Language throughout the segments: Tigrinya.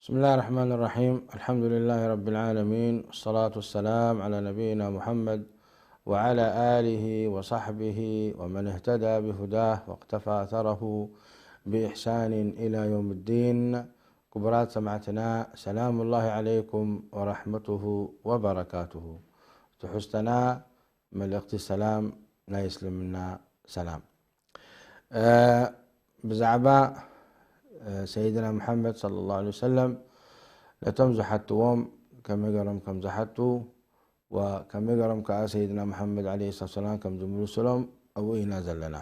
بسم الله الرحمن الرحيم. الحمد لله رب العالمين، والصلاة والسلام على نبينا محمد وعلى آله وصحبه ومن اهتدى بهداه واقتفى أثره بإحسان إلى يوم الدين. ክቡራት ሰማዕትና፣ ሰላም ላሂ ዓለይኩም ወራሕመቱሁ ወበረካቱሁ። ትሕዝቶና መልእኽቲ ሰላም፣ ናይ እስልምና ሰላም። እ፣ ብዛዕባ፣ እ፣ ሰይድና ሙሐመድ ሰለላሁ ዐለይሂ ወሰለም ነቶም ዝሓትዎም ከመይ ገሮም ከም ዝሓቱ ወከመይ ገሮም ከኣ ሰይድና ሙሐመድ ዐለይሂ ሰላቱ ወሰላም ከም ዝምልሱሎም ኣብኡ ኢና ዘለና።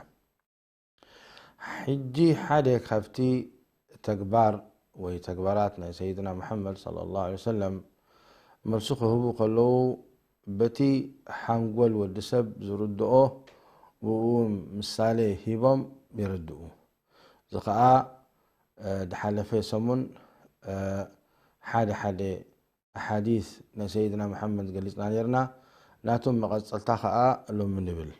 ሕጂ ሓደ ካብቲ ተግባር ወይ ተግባራት ናይ ሰይድና ሙሐመድ ሰለላሁ ዐለይሂ ወሰለም መልሲ ክህቡ ከለዉ፣ በቲ ሓንጎል ወዲ ሰብ ዝርድኦ ብኡ ምሳሌ ሂቦም የረድኡ። እዚ ኸኣ፣ እ፣ ዝሓለፈ ሰሙን፣ እ፣ ሓደ ሓደ ኣሓዲስ ናይ ሰይድና መሓመድ ገሊጽና ነርና። ናቶም መቐጸልታ ኸኣ ሎሚ ንብል።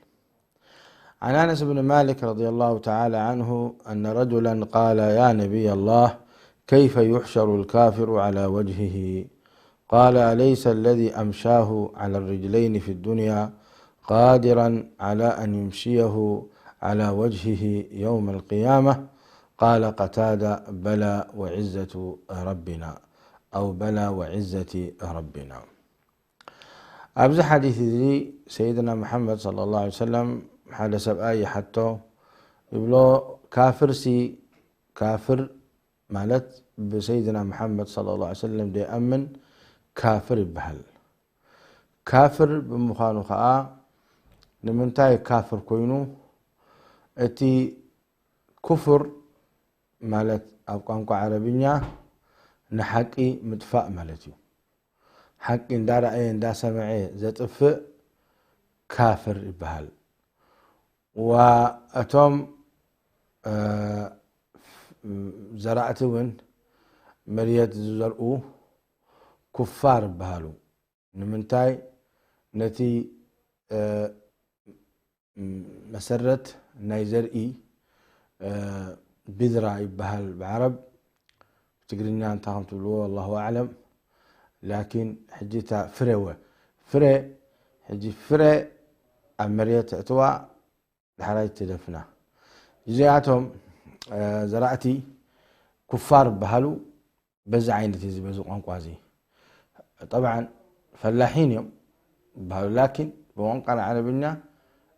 عن أنس بن مالك رضي الله تعالى عنه أن رجلا قال: يا نبي الله، كيف يحشر الكافر على وجهه؟ قال: أليس الذي أمشاه على الرجلين في الدنيا قادرا على أن يمشيه على وجهه يوم القيامة؟ قال قتادة: بلى وعزة ربنا، أو بلى وعزة ربنا. ኣብዚ ሓዲስ እዚ ሰይድና መሓመድ ሰለላሁ ዐለይሂ ወሰለም ሓደ ሰብኣይ ይሓቶ፣ ይብሎ፣ ካፍርሲ፣ ካፍር ማለት ብሰይድና መሓመድ ሰለላሁ ዐለይሂ ወሰለም ዘይኣምን ካፍር ይበሃል። ካፍር ብምዃኑ ኸኣ ንምንታይ ካፍር ኮይኑ? እቲ ኩፍር ማለት ኣብ ቋንቋ ዓረብኛ ንሓቂ ምጥፋእ ማለት እዩ። ሓቂ እንዳረኣየ እንዳሰምዐ ዘጥፍእ ካፍር ይበሃል። ወእቶም፣ እ፣ ዘራእቲ እውን መርየት ዝዘርኡ ኩፋር ይበሃሉ። ንምንታይ? ነቲ፣ እ፣ መሰረት ናይ ዘርኢ፣ እ፣ ብድራ ይበሃል ብዓረብ፣ ብትግርኛ እንታይ ከም ትብልዎ ኣላሁ ኣዕለም። ላኪን ሕጂ እታ ፍረ ወ-፣ ፍረ፣ ሕጂ ፍረ ኣብ መሬት እትዋ፣ ዳሕራይ ትደፍና። እዚኣቶም፣ እ፣ ዘራእቲ ኩፋር ይበሃሉ። በዚ ዓይነት እዩ፣ በዚ ቋንቋ እዚ። ጠብዓን ፈላሒን እዮም ይበሃሉ፣ ላኪን ብቋንቋ ዓረብኛ፣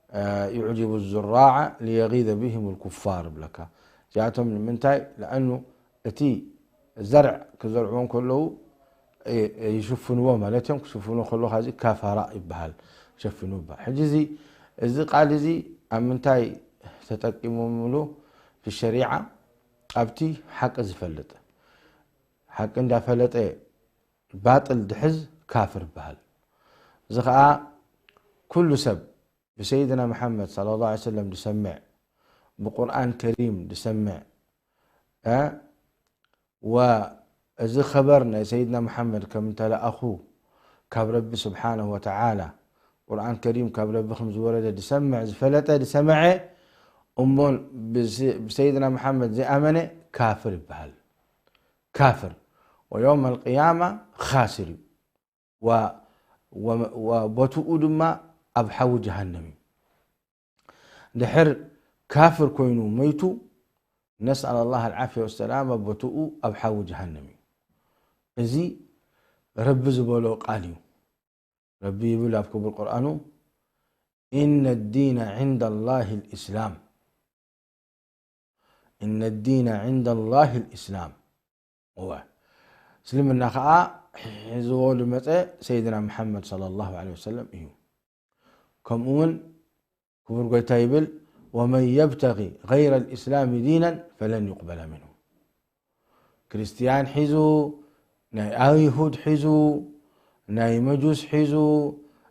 እ፣ يعجب الزراع ليغيظ بهم الكفار ይብለካ። እዚኣቶም ንምንታይ? ለኣኑ እቲ ዘርዕ ክዘርዕዎ እንከለዉ፣ እ፣ ይሽፍንዎ ማለት እዮም። ክሽፍንዎ ከለዉ፣ ካዚ ካፋራ ይበሃል፣ ሸፍኑ ይበሃል። ሕጂ እዚ፣ እዚ ቃል እዚ ኣብ ምንታይ ተጠቂሞምሉ? ፊ ሸሪዓ፣ ኣብቲ ሓቂ ዝፈልጥ፣ ሓቂ እንዳፈለጠ ባጥል ድሕዝ ካፍር ይበሃል። እዚ ኸኣ ኩሉ ሰብ ብሰይድና መሓመድ ሰለላሁ ዐለይሂ ወሰለም ዝሰምዕ፣ ብቁርኣን ከሪም ዝሰምዕ፣ እ፣ ወእዚ ኸበር ናይ ሰይድና መሓመድ ከም እተለኣኹ ካብ ረቢ ስብሓነሁ ወተዓላ፣ ቁርኣን ከሪም ካብ ረቢ ከም ዝወረደ ዝሰምዕ፣ ዝፈለጠ፣ ዝሰምዐ፣ እሞ ብስ-፣ ብሰይድና መሓመድ ዘይኣመነ ካፍር ይበሃል። ካፍር። ወየውም ኣልቅያማ ኻስር እዩ። ወ-፣ ወ-፣ ወቦትኡ ድማ ኣብ ሓዊ ጀሃነም እዩ። ድሕር ካፍር ኮይኑ መይቱ፣ ነስኣል ኣላህ ኣልዓፍያ ወሰላማ፣ ቦትኡ ኣብ ሓዊ ጀሃነም እዩ። እዚ ረቢ ዝበሎ ቃል እዩ። ረቢ ይብል ኣብ ክቡር ቁርኣኑ፣ "ኢነ ዲነ ዒንደ ላሂ ልእስላም፣ ኢነ ዲነ ዒንደ ላሂ ልእስላም።" እወ፣ እስልምና ኸዓ ሒዝዎ ዝመፀ ሰይድና መሓመድ ሰለላሁ ዐለይሂ ወሰለም እዩ። ከምኡ እውን ክቡር ጎይታ ይብል፣ "ወመን የብተጊ ገይረ ልእስላሚ ዲነን ፈለን ዩቅበለ ምንሁ።" ክርስትያን ሒዙ፣ ናይ ኣይሁድ ሒዙ፣ ናይ መጁስ ሒዙ፣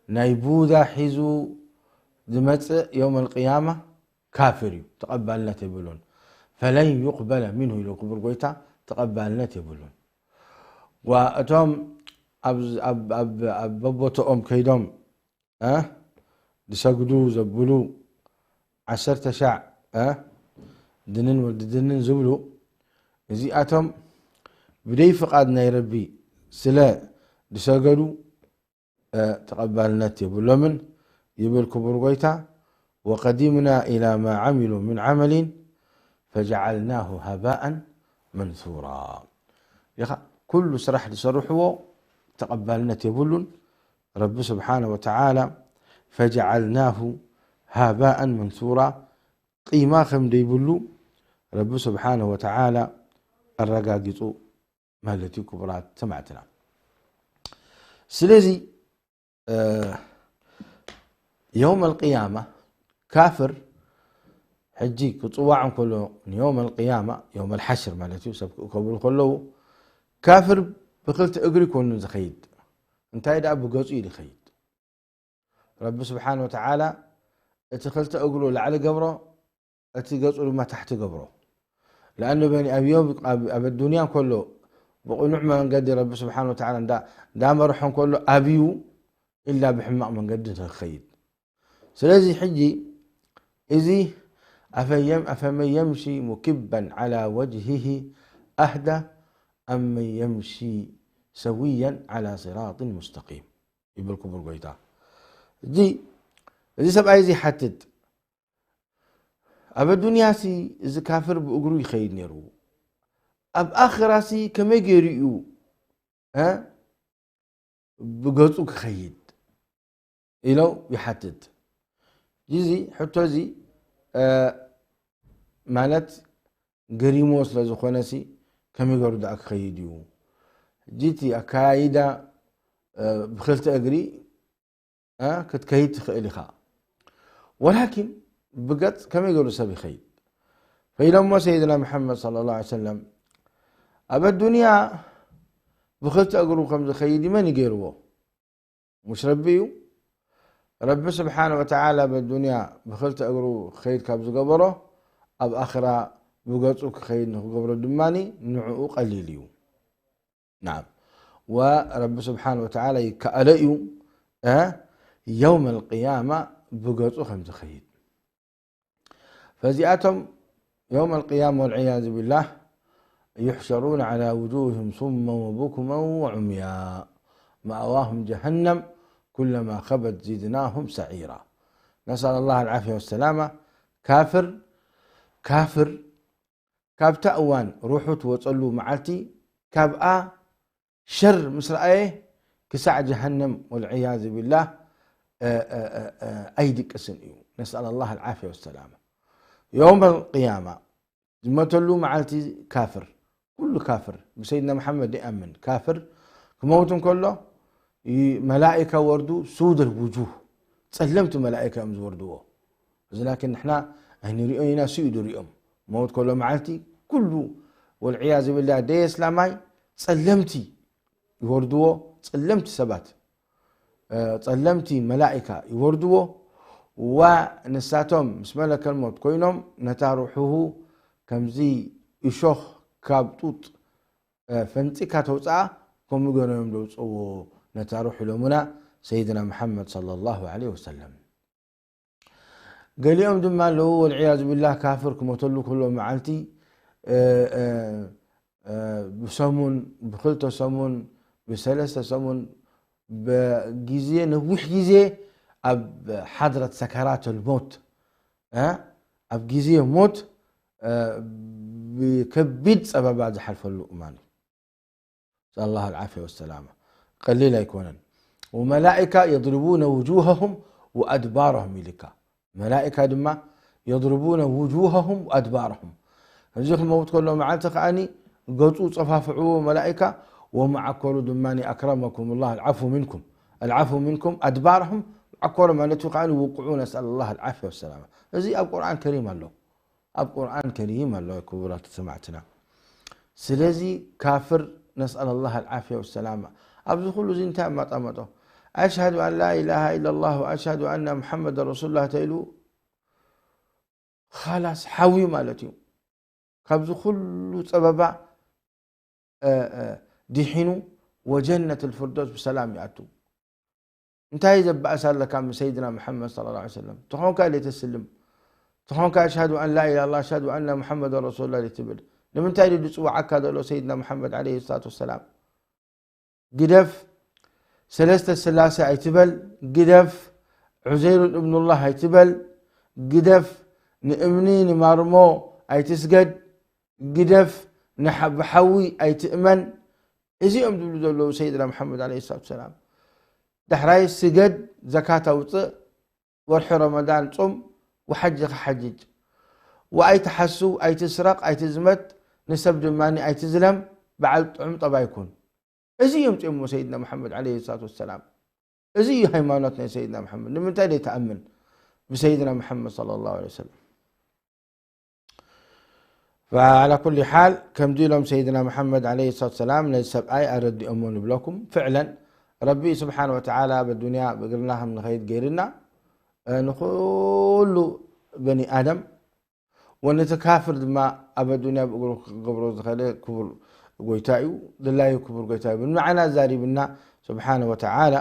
ናይ ቡዳ ሒዙ ዝመጽእ የውም ኣልቅያማ ካፍር እዩ፣ ተቐባልነት የብሉን። ፈለን ዩቅበለ ምንሁ ኢሉ ክቡር ጎይታ፣ ተቐባልነት የብሉን። ወእቶም ኣብ፣ ኣብ፣ ኣብ፣ ኣብ በቦትኦም ከይዶም እ፣ ዝሰግዱ ዘብሉ ዓሰርተ ሻዕ፣ እ፣ ድንን ወዲ ድንን ዝብሉ፣ እዚኣቶም ብደይ ፍቓድ ናይ ረቢ ስለ ዝሰገዱ፣ እ፣ ተቐባልነት የብሎምን ይብል ክቡር ጎይታ። وقدمنا إلى ما عملوا من عمل فجعلناه هباء منثورا. ይኻ፣ ኩሉ ስራሕ ዝሰርሕዎ ተቐባልነት የብሉን። ረቢ ስብሓነ ወተዓላ ፈጀዓልናሁ ሃባኣን መንሱራ፣ ቂማ ከም ደይብሉ ረቢ ስብሓነ ወተዓላ ኣረጋጊጹ ማለት እዩ። ክቡራት ሰማዕትና፣ ስለዚ፣ እ፣ የውም ኣልቅያማ ካፍር ሕጂ ክጽዋዕ እንከሎ፣ ንየውም ኣልቅያማ፣ የውም ኣልሓሽር ማለት እዩ፣ ሰብ ክእከብሉ ከለዉ፣ ካፍር ብክልተ እግሪ ይኮኑ ዝኸይድ። እንታይ ደኣ ብገጹ እዩ ዝኸይድ። ረቢ ስብሓን ወተዓላ እቲ ክልተ እግሩ ላዕሊ ገብሮ፣ እቲ ገጹ ድማ ታሕቲ ገብሮ። ለኣኑ በኒ ኣብዮም ኣብ፣ ኣብ ኣዱንያ እንከሎ ብቕኑዕ መንገዲ ረቢ ስብሓን ወተዓላ እንዳ፣ እንዳመርሖ እንከሎ ኣብዩ ኢላ ብሕማቕ መንገዲ ንክኸይድ። ስለዚ ሕጂ እዚ ኣፈየም-፣ ኣፈመን የምሺ ሙኪበን ዓላ ወጅሂሂ ኣህዳ ኣመን የምሺ ሰውያን ዓላ ሲራጢን ሙስተቂም ይብል ክቡር ጎይታ። እዚ፣ እዚ ሰብኣይ እዚ ይሓትት፣ ኣብ ኣዱንያሲ እዚ ካፍር ብእግሩ ይኸይድ ነይሩ፣ ኣብ ኣኽራሲ ከመይ ገይሩ እዩ፣ እ፣ ብገጹ ክኸይድ ኢሎ ይሓትት። እዚ ሕቶ እዚ፣ እ፣ ማለት ገሪሞ ስለ ዝኾነሲ ከመይ ገይሩ ደኣ ክኸይድ እዩ? ሕጂ እቲ ኣከያይዳ፣ እ፣ ብክልተ እግሪ፣ እ፣ ክትከይድ ትኽእል ኢኻ። ወላኪን ብገጽ ከመይ ገይሩ ሰብ ይኸይድ? ፈኢሎሞ ሰይድና መሐመድ ሰለላሁ ዐለይሂ ወሰለም፣ ኣብ ኣዱንያ ብክልተ እግሩ ከም ዝኸይድ መን ይገይርዎ? ሙሽ ረቢ እዩ? ረቢ ስብሓነ ወተዓላ ኣብ ኣዱንያ ብክልተ እግሩ ክኸይድ ካብ ዝገበሮ፣ ኣብ ኣኽራ ብገጹ ክኸይድ ንክገብሮ ድማ ንዕኡ ቀሊል እዩ። ናዓም። ወረቢ ስብሓን ወተዓላ ይከኣሎ እዩ፣ እ፣ የውም ኣልቅያማ ብገጹ ከም ዝኸይድ። ፈዚኣቶም የውም ኣልቅያማ ወልዕያዙ ቢላህ፣ يحشرون على وجوههم صما وبكما وعميا مأواهم جهنم كلما خبت زدناهم سعيرا. نسأل الله العافية والسلامة. ካፍር፣ ካፍር ካብታ እዋን ሩሑ ትወጸሉ መዓልቲ፣ ካብኣ ሸር ምስ ረኣየ፣ ክሳዕ ጀሃነም ወልዕያዙ ቢላህ፣ እ፣ እ፣ እ፣ እ፣ ኣይድቅስን እዩ። ነስኣል ኣላህ ኣልዓፍያ ወሰላማ። የውም ኣልቅያማ ዝመተሉ መዓልቲ ካፍር፣ ኩሉ ካፍር፣ ብሰይድና መሓመድ ዘይኣምን ካፍር ክመውት እንከሎ፣ ይ-፣ መላኢካ ወርዱ ሱደል ውጁህ፣ ጸለምቲ መላኢካ እዮም ዝወርድዎ። እዚ ላኪን ንሕና ኣይንሪኦን ኢና፣ ስኡ ድሪኦም። መውት ከሎ መዓልቲ ኩሉ ወልዕያዙ ቢላህ ደይ እስላማይ ጸለምቲ ይወርድዎ፣ ጸለምቲ ሰባት፣ እ፣ ጸለምቲ መላኢካ ይወርድዎ። ዋ ንሳቶም ምስ መለከል ሞት ኮይኖም ነታ ሩሑሁ ከምዚ እሾኽ ካብ ጡጥ፣ እ፣ ፈንጺካ ተውጽኣ፣ ከምኡ ገይሮም እዮም ዘውጽእዎ ነታ ሩሕ ኢሎሙና ሰይድና መሓመድ ሰለላሁ ዐለይሂ ወሰለም። ገሊኦም ድማ ኣለዉ፣ ወልዕያዙ ቢላህ፣ ካፍር ክሞተሉ ከሎ መዓልቲ፣ እ፣ እ፣ እ፣ ብሰሙን፣ ብክልተ ሰሙን፣ ብሰለስተ ሰሙን፣ ብግዜ፣ ነዊሕ ግዜ ኣብ ሓድረት ሰከራት ልሞት፣ እ፣ ኣብ ግዜ ሞት፣ እ፣ ብከቢድ ጸበባ ዝሓልፈሉ እዋን እዩ። ነስኣል ኣላህ ኣልዓፍያ ወሰላማ። ቀሊል ኣይኮነን። ወመላኢካ የድርቡነ ውጁሃሁም ወኣድባረሁም ኢልካ። መላኢካ ድማ የድርቡነ ውጁሃሁም ወኣድባረሁም። እዚ ክመውት ከሎ መዓልቲ ከኣኒ ገጹ ጸፋፍዕዎ መላኢካ፣ ወመዓኮሩ ድማ ኣክረመኩም ላህ ኣልዓፉ ሚንኩም፣ ኣልዓፉ ሚንኩም ኣድባረሁም፣ ዓኮሩ ማለት እዩ ከኣኒ ውቅዑ፣ ነስኣል ኣላህ ኣልዓፍያ ወሰላማ። እዚ ኣብ ቁርኣን ከሪም ኣሎ። ኣብ ቁርኣን ከሪም ኣሎ፣ ክቡራት ሰማዕትና። ስለዚ ካፍር፣ ነስኣል ኣላህ ኣልዓፍያ ወሰላማ። ኣብዚ ኩሉ እዚ እንታይ ኣማጣመጦ? ኣሽሃዱ ኣን ላ ኢላሃ ኢላ ላህ ወኣሽሃዱ ኣና ሙሓመድ ረሱሉላህ ተኢሉ፣ ኻላስ ሓውዩ ማለት እዩ። ካብዚ ኩሉ ጸበባ፣ እ፣ እ፣ ድሒኑ ወጀነት ልፍርዶስ ብሰላም ይኣቱ። እንታይ ዘባእስ ኣለካ ምስ ሰይድና መሓመድ ሰለላሁ ዐለይሂ ወሰለም? ተኾንካ ዘይተስልም፣ ተኾንካ ኣሽሃዱ ኣን ላ ኢላሃ ኢለላህ፣ ኣሽሃዱ ኣና ሙሓመድ ረሱሉላህ ዘይትብል፣ ንምንታይ ድዩ ዝፅዋዓካ ዘሎ ሰይድና መሓመድ ዓለይሂ ሰላቱ ወሰላም? ግደፍ ሰለስተ ስላሴ ኣይትበል፣ ግደፍ ዑዘይሩን እብኑላህ ኣይትበል፣ ግደፍ ንእምኒ ንማርሞ ኣይትስገድ፣ ግደፍ ንሓ-፣ ብሓዊ ኣይትእመን። እዚኦም ዝብሉ ዘለዉ ሰይድና መሓመድ ዓለይሂ ሰላቱ ወሰላም። ዳሕራይ ስገድ፣ ዘካት ኣውፅእ፣ ወርሒ ረመዳን ፁም፣ ወሓጂ ክሓጅጅ። ወኣይትሓሱ፣ ኣይትስረቕ፣ ኣይትዝመት፣ ንሰብ ድማ ኣይትዝለም፣ በዓል ጥዑም ጠባይ ኩን። እዚ እዮም ፅሞ ሰይድና መሓመድ ዓለይሂ ሰላቱ ወሰላም። እዚ እዩ ሃይማኖት ናይ ሰይድና መሓመድ። ንምንታይ ዘይትኣምን ብሰይድና መሓመድ ሰለላሁ ዐለይሂ ወሰለም? ፈዓላ ኩሊ ሓል፣ ከምዚ ኢሎም ሰይድና መሓመድ ዓለይሂ ሰላቱ ወሰላም ነዚ ሰብኣይ ኣረዲኦሞ ንብለኩም። ፍዕለን ረቢ ስብሓነ ወተዓላ ኣብ ኣዱንያ ብእግርና ከም ንኸይድ ገይርና፣ እ፣ ንኹሉ በኒ ኣደም ወነቲ ካፍር ድማ ኣብ ኣዱንያ ብእግሩ ክገብሮ ዝኸለ ክቡር ጎይታ እዩ። ድላዩ ክቡር ጎይታ እዩ። ንዓና ዛሪብና ስብሓነ ወተዓላ፣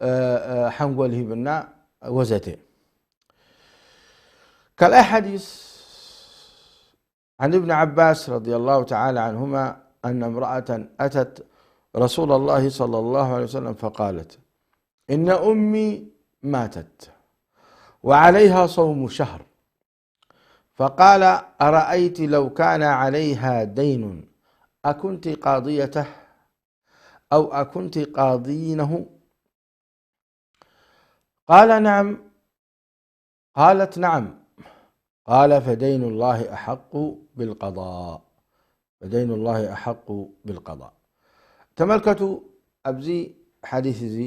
እ፣ እ፣ ሓንጎል ሂብና ወዘተ። ካልኣይ ሓዲስ፣ عن ابن عباس رضي الله تعالى عنهما أن امرأة أتت رسول الله صلى الله عليه وسلم فقالت: إن أمي ماتت وعليها صوم شهر، فقال: أرأيت لو كان عليها دين أكنت قاضيته أو أكنت قاضينه؟ قال: نعم. قالت: نعم. قال: فدين الله أحق بالقضاء. فدين الله أحق بالقضاء. ተመልከቱ፣ ኣብዚ ሓዲስ እዚ፣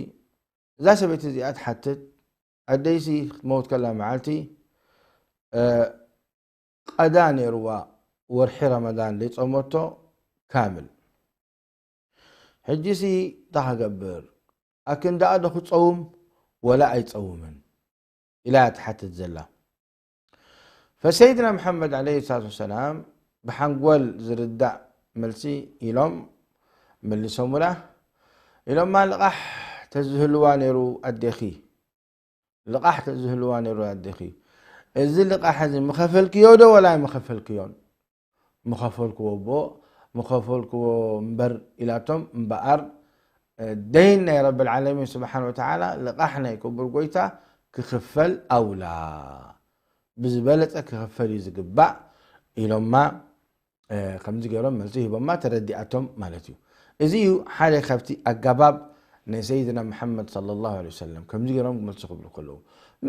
እዛ ሰበይቲ እዚኣ ትሓትት፣ ኣደይሲ ክትመውት ከላ መዓልቲ፣ እ፣ ቀዳ ነይርዋ፣ ወርሒ ረመዳን ዘይጾመቶ ካምል። ሕጂሲ እንታይ ክገብር? ኣክንዳኣ ዶ ክጸውም ወላ ኣይጸውምን? ኢላ እያ ትሓትት ዘላ። ፈሰይድና መሓመድ ዓለይሂ ሰላቱ ወሰላም ብሓንጎል ዝርዳእ መልሲ ኢሎም መሊሶምላ። ኢሎማ፣ ልቓሕ ተዝህልዋ ነይሩ ኣዴኺ። ልቓሕ ተዝህልዋ ነይሩ ኣዴኺ። እዚ ልቓሕ እዚ ምኸፈልክዮ ዶ ወላ ኣይምኸፈልክዮን? ምኸፈልክዎ እቦ፣ ምኸፈልክዎ እምበር ኢላቶም እምበኣር፣ ደይን ናይ ረብል ዓለሚን ስብሓን ወተዓላ፣ ልቓሕ ናይ ክቡር ጎይታ ክኽፈል ኣውላ። ብዝበለጸ ክኽፈል እዩ ዝግባእ ኢሎማ። እ፣ ከምዚ ገይሮም መልሲ ሂቦማ፣ ተረዲኣቶም ማለት እዩ። እዚ እዩ ሓደ ካብቲ ኣገባብ ናይ ሰይድና መሓመድ ሰለላሁ ዐለይሂ ወሰለም፣ ከምዚ ገይሮም መልሲ ክብሉ ከለዉ።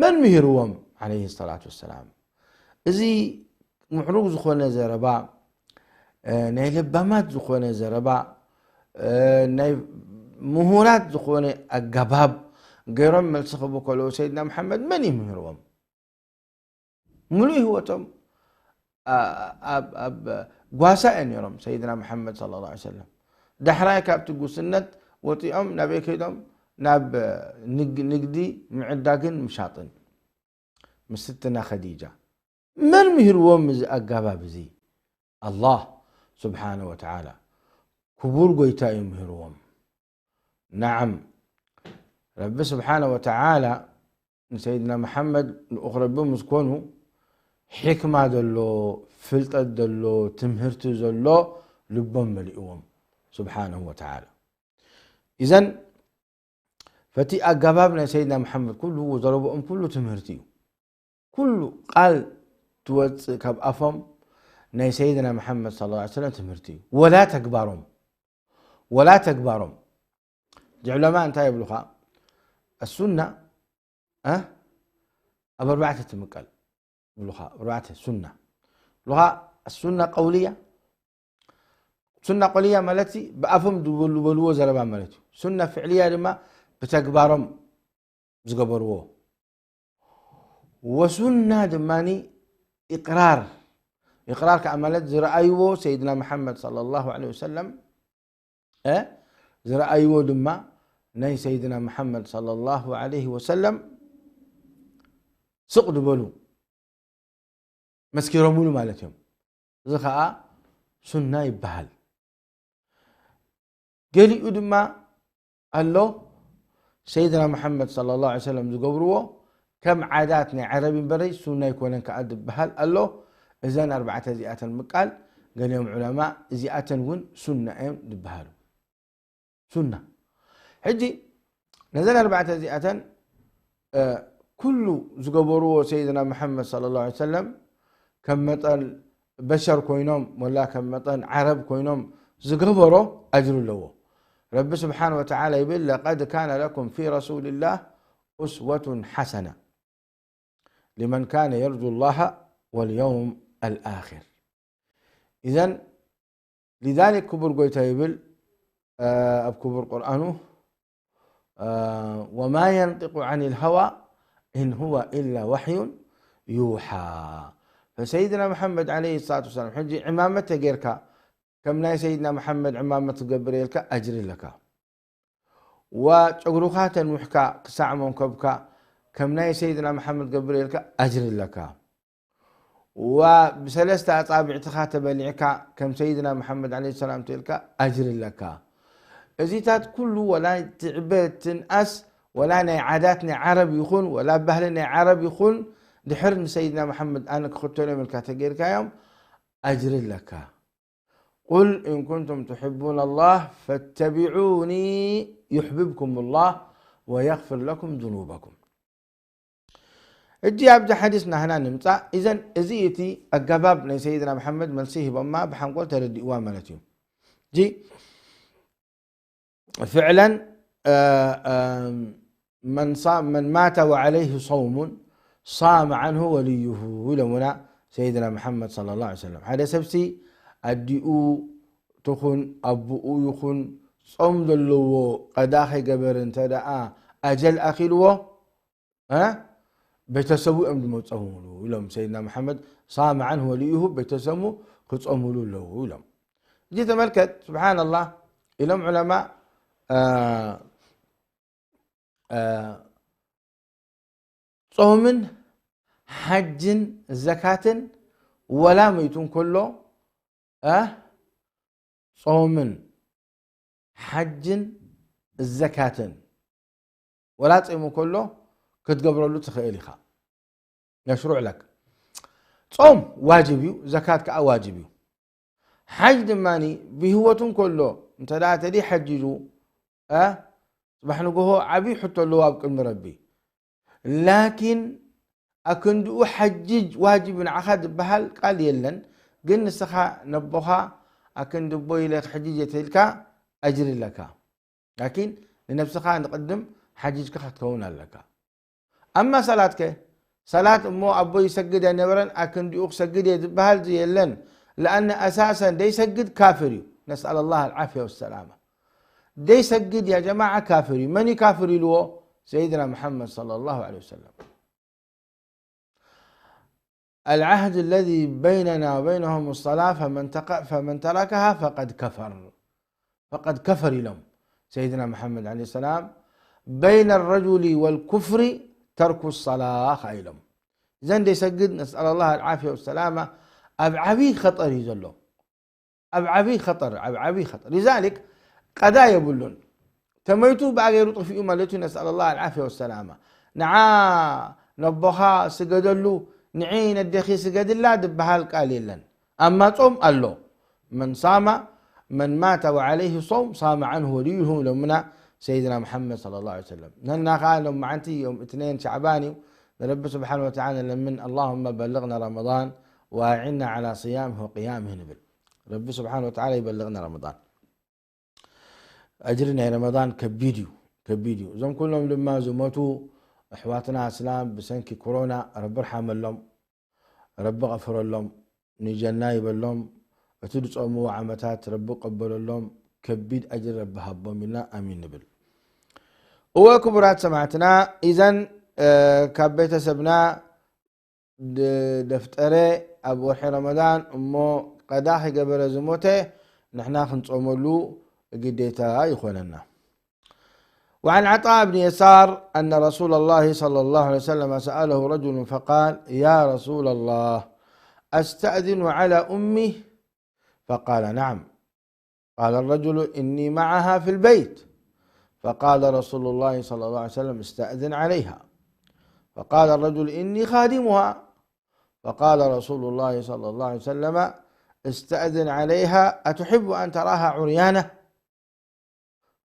መን ምሂርዎም? ዓለይሂ ሰላቱ ወሰላም። እዚ ምዕሩግ ዝኾነ ዘረባ፣ እ፣ ናይ ለባማት ዝኾነ ዘረባ፣ እ፣ ናይ ምሁራት ዝኾነ ኣገባብ ገይሮም መልሲ ክህቡ ከለዉ፣ ሰይድና መሓመድ መን እዩ ምህርዎም? ሙሉእ ህይወቶም፣ ኣ-፣ ኣብ፣ ኣብ ጓሳ እዮም ነይሮም። ሰይድና መሓመድ ሰለላሁ ዐለይሂ ወሰለም ዳሕራይ ካብቲ ጉስነት ወፂኦም ናበይ ከይዶም? ናብ ንግ-፣ ንግዲ ምዕዳግን ምሻጥን ምስ ስትና ኸዲጃ። መን ምሂርዎም እዚ ኣገባብ እዚ? ኣላህ ስብሓነ ወተዓላ ክቡር ጎይታ እዩ ምህርዎም። ነዓም፣ ረቢ ስብሓነ ወተዓላ ንሰይድና መሓመድ ልኡኽ ረቢ ምስ ኮኑ፣ ሕክማ ዘሎ፣ ፍልጠት ዘሎ፣ ትምህርቲ ዘሎ ልቦም መሊእዎም ስብሓነሁ ወተዓላ። ኢዘን ፈቲ ኣገባብ ናይ ሰይድና መሓመድ ኩሉ ዘረብኦም ኩሉ ትምህርቲ እዩ። ኩሉ ቃል ትወፅእ ካብ ኣፎም ናይ ሰይድና መሓመድ ሰለላሁ ዐለይሂ ወሰለም ትምህርቲ እዩ። ወላ ተግባሮም፣ ወላ ተግባሮም። እዚ ዑለማ እንታይ ይብሉኻ? ኣሱና፣ እ፣ ኣብ ኣርባዕተ ትምቀል ይብሉኻ። ኣርባዕተ ሱና ይብሉኻ። ኣሱና ቀውልያ፣ ሱና ቀውልያ ማለት ብኣፎም ዝበሉ፣ በልዎ ዘረባ ማለት እዩ። ሱና ፍዕልያ ድማ ብተግባሮም ዝገበርዎ። ወሱና ድማኒ ኢቅራር። ኢቅራር ከዓ ማለት ዝረኣይዎ ሰይድና መሓመድ ሰለላሁ ዐለይሂ ወሰለም፣ እ፣ ዝረኣይዎ ድማ ናይ ሰይድና መሓመድ ሰለላሁ ዐለይሂ ወሰለም ስቕ ዝበሉ መስኪሮምሉ ማለት እዮም። እዚ ኸዓ ሱና ይበሃል። ገሊኡ ድማ ኣሎ፣ ሰይድና መሓመድ ሰለላሁ ዐለይሂ ወሰለም ዝገብርዎ ከም ዓዳት ናይ ዓረብ እምበረይ ሱና ኣይኮነን ከኣ ዝበሃል ኣሎ። እዘን ኣርባዕተ እዚኣተን ምቃል ገሊኦም ዑለማ እዚኣተን እውን ሱና እዮም ዝበሃሉ። ሱና። ሕጂ ነዘን ኣርባዕተ እዚኣተን፣ እ፣ ኩሉ ዝገበርዎ ሰይድና መሐመድ ሰለላሁ ዐለይሂ ወሰለም ከም መጠን በሸር ኮይኖም ወላ ከም መጠን ዓረብ ኮይኖም ዝገበሮ ኣጅሪ ኣለዎ። ረቢ ስብሓነ ወተዓላ ይብል፣ "ለቀድ ካነ ለኩም ፊ ረሱሊላህ ኡስወቱን ሐሰና ሊመን ካነ የርጁ ላሃ ወልየውም ኣልኣኺር." ኢዘን ሊዛሊክ ክቡር ጎይታ ይብል፣ እ፣ ኣብ ክቡር ቁርኣኑ፣ እ፣ "ወማ የንጢቁ ዐኒል ሀዋ ኢን ሁወ ኢላ ወሕዩን ዩሓ።" ፈሰይድና መሐመድ ዐለይሂ ሰላቱ ወሰላም፣ ሕጂ ዕማመት ተጌርካ፣ ከም ናይ ሰይድና መሐመድ ዕማመት ትገብር የልካ፣ ኣጅሪ ኣለካ። ወጨጉሩኻ ተንዊሕካ ክሳዕ መንከብካ፣ ከም ናይ ሰይድና መሐመድ ገብር የልካ፣ ኣጅሪ ኣለካ። ወብሰለስተ ኣጻብዕትኻ ተበሊዕካ ከም ሰይድና መሐመድ ዐለይሂ ሰላም ተልካ ኣጅሪ ኣለካ። እዚታት ኩሉ ወላ ትዕበ ትንኣስ፣ ወላ ናይ ዓዳት ናይ ዓረብ ይኹን፣ ወላ ባህሊ ናይ ዓረብ ይኹን፣ ድሕር ንሰይድና መሐመድ ኣነ ክኽተሎም ኢልካ ተጌርካዮም ኣጅሪ ኣለካ። "ቁል ኢን ኩንቱም ትሕቡነ ላህ ፈተቢዑኒ ዩሕብብኩም ላህ ወየግፍር ለኩም ዙኑበኩም።" እጂ ኣብዚ ሓዲስ ናህና ንምጻእ። ኢዘን እዚ እቲ ኣገባብ ናይ ሰይድና መሐመድ መልሲ ሂቦማ ብሓንጎል ተረዲእዋ ማለት እዩ። እጂ ፍዕለን፣ እ፣ እ፣ መን ሳ-፣ መን ማተ ወዐለይህ ሰውሙን ሳመ ዐንሁ ወልዩሁ ኢሎምና ሰይድና መሐመድ ሰለላሁ ዐለይሂ ወሰለም። ሓደ ሰብሲ ኣዲኡ ትኹን ኣቦኡ ይኹን ጾም ዘለዎ ቀዳ ከይገበረ እንተ ደኣ ኣጀል ኣኺልዎ፣ እ? ቤተሰቡ እዮም ዝመጸሙሉ ኢሎም ሰይድና መሐመድ። ሳመ ዐንሁ ወልዩሁ፣ ቤተሰቡ ክጾሙሉ ኣለዉ ኢሎም። እጂ ተመልከት፣ ስብሓንላህ፣ ኢሎም ዑለማ፣ እ፣ እ፣ ጾምን ሓጅን ዘካትን ወላ መይቱ እንከሎ፣ እ፣ ጾምን ሓጅን ዘካትን ወላ ጺሙ ከሎ ክትገብረሉ ትኽእል ኢኻ። የሽሩዕ ለክ። ጾም ዋጅብ እዩ፣ ዘካት ከኣ ዋጅብ እዩ። ሓጅ ድማ ብህይወቱ እንከሎ እንተ ደኣ ተደይ ሓጂጁ፣ እ፣ ጽባሕ ንግሆ ዓብዪ ሕቶ ኣለዎ ኣብ ቅድሚ ረቢ። ላኪን ኣክንድኡ ሓጅጅ ዋጅብ ንዓኻ ዝበሃል ቃል የለን። ግን ንስኻ ነቦኻ ኣክንዲ ኣቦይ ኢለ ክሕጅጅ እየ ተኢልካ ኣጅሪ ኣለካ። ላኪን ንነብስኻ ንቕድም ሓጅጅካ ክትከውን ኣለካ። ኣማ ሰላትከ? ሰላት እሞ ኣቦይ ይሰግድ ኣይነበረን ኣክንዲኡ ክሰግድ እየ ዝበሃል የለን። ለኣነ ኣሳሰን ደይሰግድ ካፍር እዩ። ነስኣል ላህ ኣልዓፍያ ወሰላማ። ደይሰግድ ያ ጀማዓ ካፍር እዩ። መን እዩ ካፍር ኢልዎ? ሰይድና መሐመድ ሰለላሁ ዐለይሂ ወሰለም። العهد الذي بيننا وبينهم الصلاة فمن تق-، فمن تركها فقد كفر. فقد كفر ኢሎም ሰይድና መሐመድ ዐለይሂ ሰላም። بين الرجل والكفر ترك الصلاة ኢሎም። እዘን ደይሰግድ ነስኣል ላህ ኣልዓፍያ ወሰላማ ኣብ ዓብዪ ኸጠር እዩ ዘሎ። ኣብ ዓብዪ ኸጠር፣ ኣብ ዓብዪ ኸጠር። ሊዛሊክ ቀዳ የብሉን። ተመይቱ ብኣ ገይሩ ጥፊኡ ማለት እዩ። ነስኣል ላህ ኣልዓፍያ ወሰላማ። ንዓ ነቦኻ ስገደሉ፣ ንዒ ነዴኺ ስገድላ ዝበሃል ቃል የለን። ኣማ ጾም ኣሎ። መን ሳማ፣ መን ማተ ወዓለይህ ሶም ሳመ ዐንሁ ወልዩሁ ኢሎምና ሰይድና መሐመድ ሰለላሁ ዐለይሂ ወሰለም። ነና ኸዓ ሎም መዓንቲ ዮም እትነይን ሸዕባን እዩ። ንረቢ ስብሓን ወተዓላ ለምን፣ ኣላሁመ በልግና ረመዳን ወኣዒና ዓላ ስያምህ ወቅያምህ ንብል። ረቢ ስብሓን ወተዓላ ይበልግና ረመዳን። ኣጅሪ ናይ ረመዳን ከቢድ እዩ፣ ከቢድ እዩ። እዞም ኩሎም ድማ ዝሞቱ ኣሕዋትና ኣስላም ብሰንኪ ኮሮና ረቢ ርሓመሎም፣ ረቢ ቐፍረሎም፣ ንጀና ይበሎም፣ እቲ ዝጾምዎ ዓመታት ረቢ ቀበለሎም፣ ከቢድ ኣጅሪ ረቢ ሃቦም ኢልና ኣሚን ንብል። እወ ክቡራት ሰማዕትና፣ ኢዘን፣ እ፣ ካብ ቤተሰብና ድ-፣ ደፍጠረ ኣብ ወርሒ ረመዳን እሞ ቀዳ ከይገበረ ዝሞተ ንሕና ክንጾመሉ ግዴታ ይኾነና። وعن عطاء بن يسار أن رسول الله صلى الله عليه وسلم سأله رجل فقال: يا رسول الله، أستأذن على أمي؟ فقال: نعم. قال الرجل: إني معها في البيت. فقال رسول الله صلى الله عليه وسلم: استأذن عليها. فقال الرجل: إني خادمها. فقال رسول الله صلى الله عليه وسلم: استأذن عليها، أتحب أن تراها عريانة؟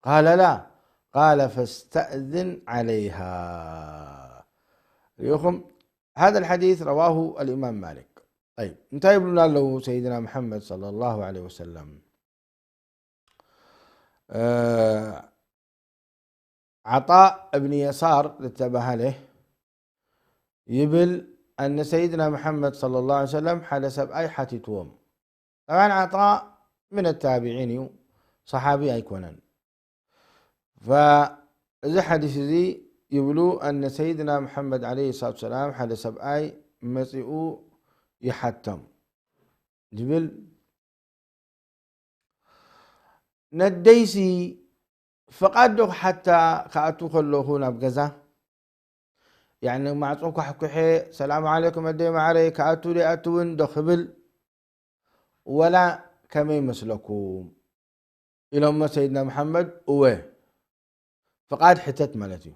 قال: لا. قال: فاستأذن عليها. ريوخم، هذا الحديث رواه الإمام مالك. طيب، انت يبلنا له سيدنا محمد صلى الله عليه وسلم. آه، عطاء بن يسار للتبهله يبل أن سيدنا محمد صلى الله عليه وسلم حال سبأي حتيتوم. طبعًا عطاء من التابعين، صحابي أيكونن. فإذا حديث ذي يبلو أن سيدنا محمد عليه الصلاة والسلام حال سبأي مسئو يحتم. جبل نديسي فقد دوخ حتى كأتو خلوه نبغزا. يعني ما عطوك حكوحي: سلام عليكم أدي معري، كأتو لي أتون دوخبل ولا كمي مسلكم. إلى ما سيدنا محمد أوه فقد حتت مالتي.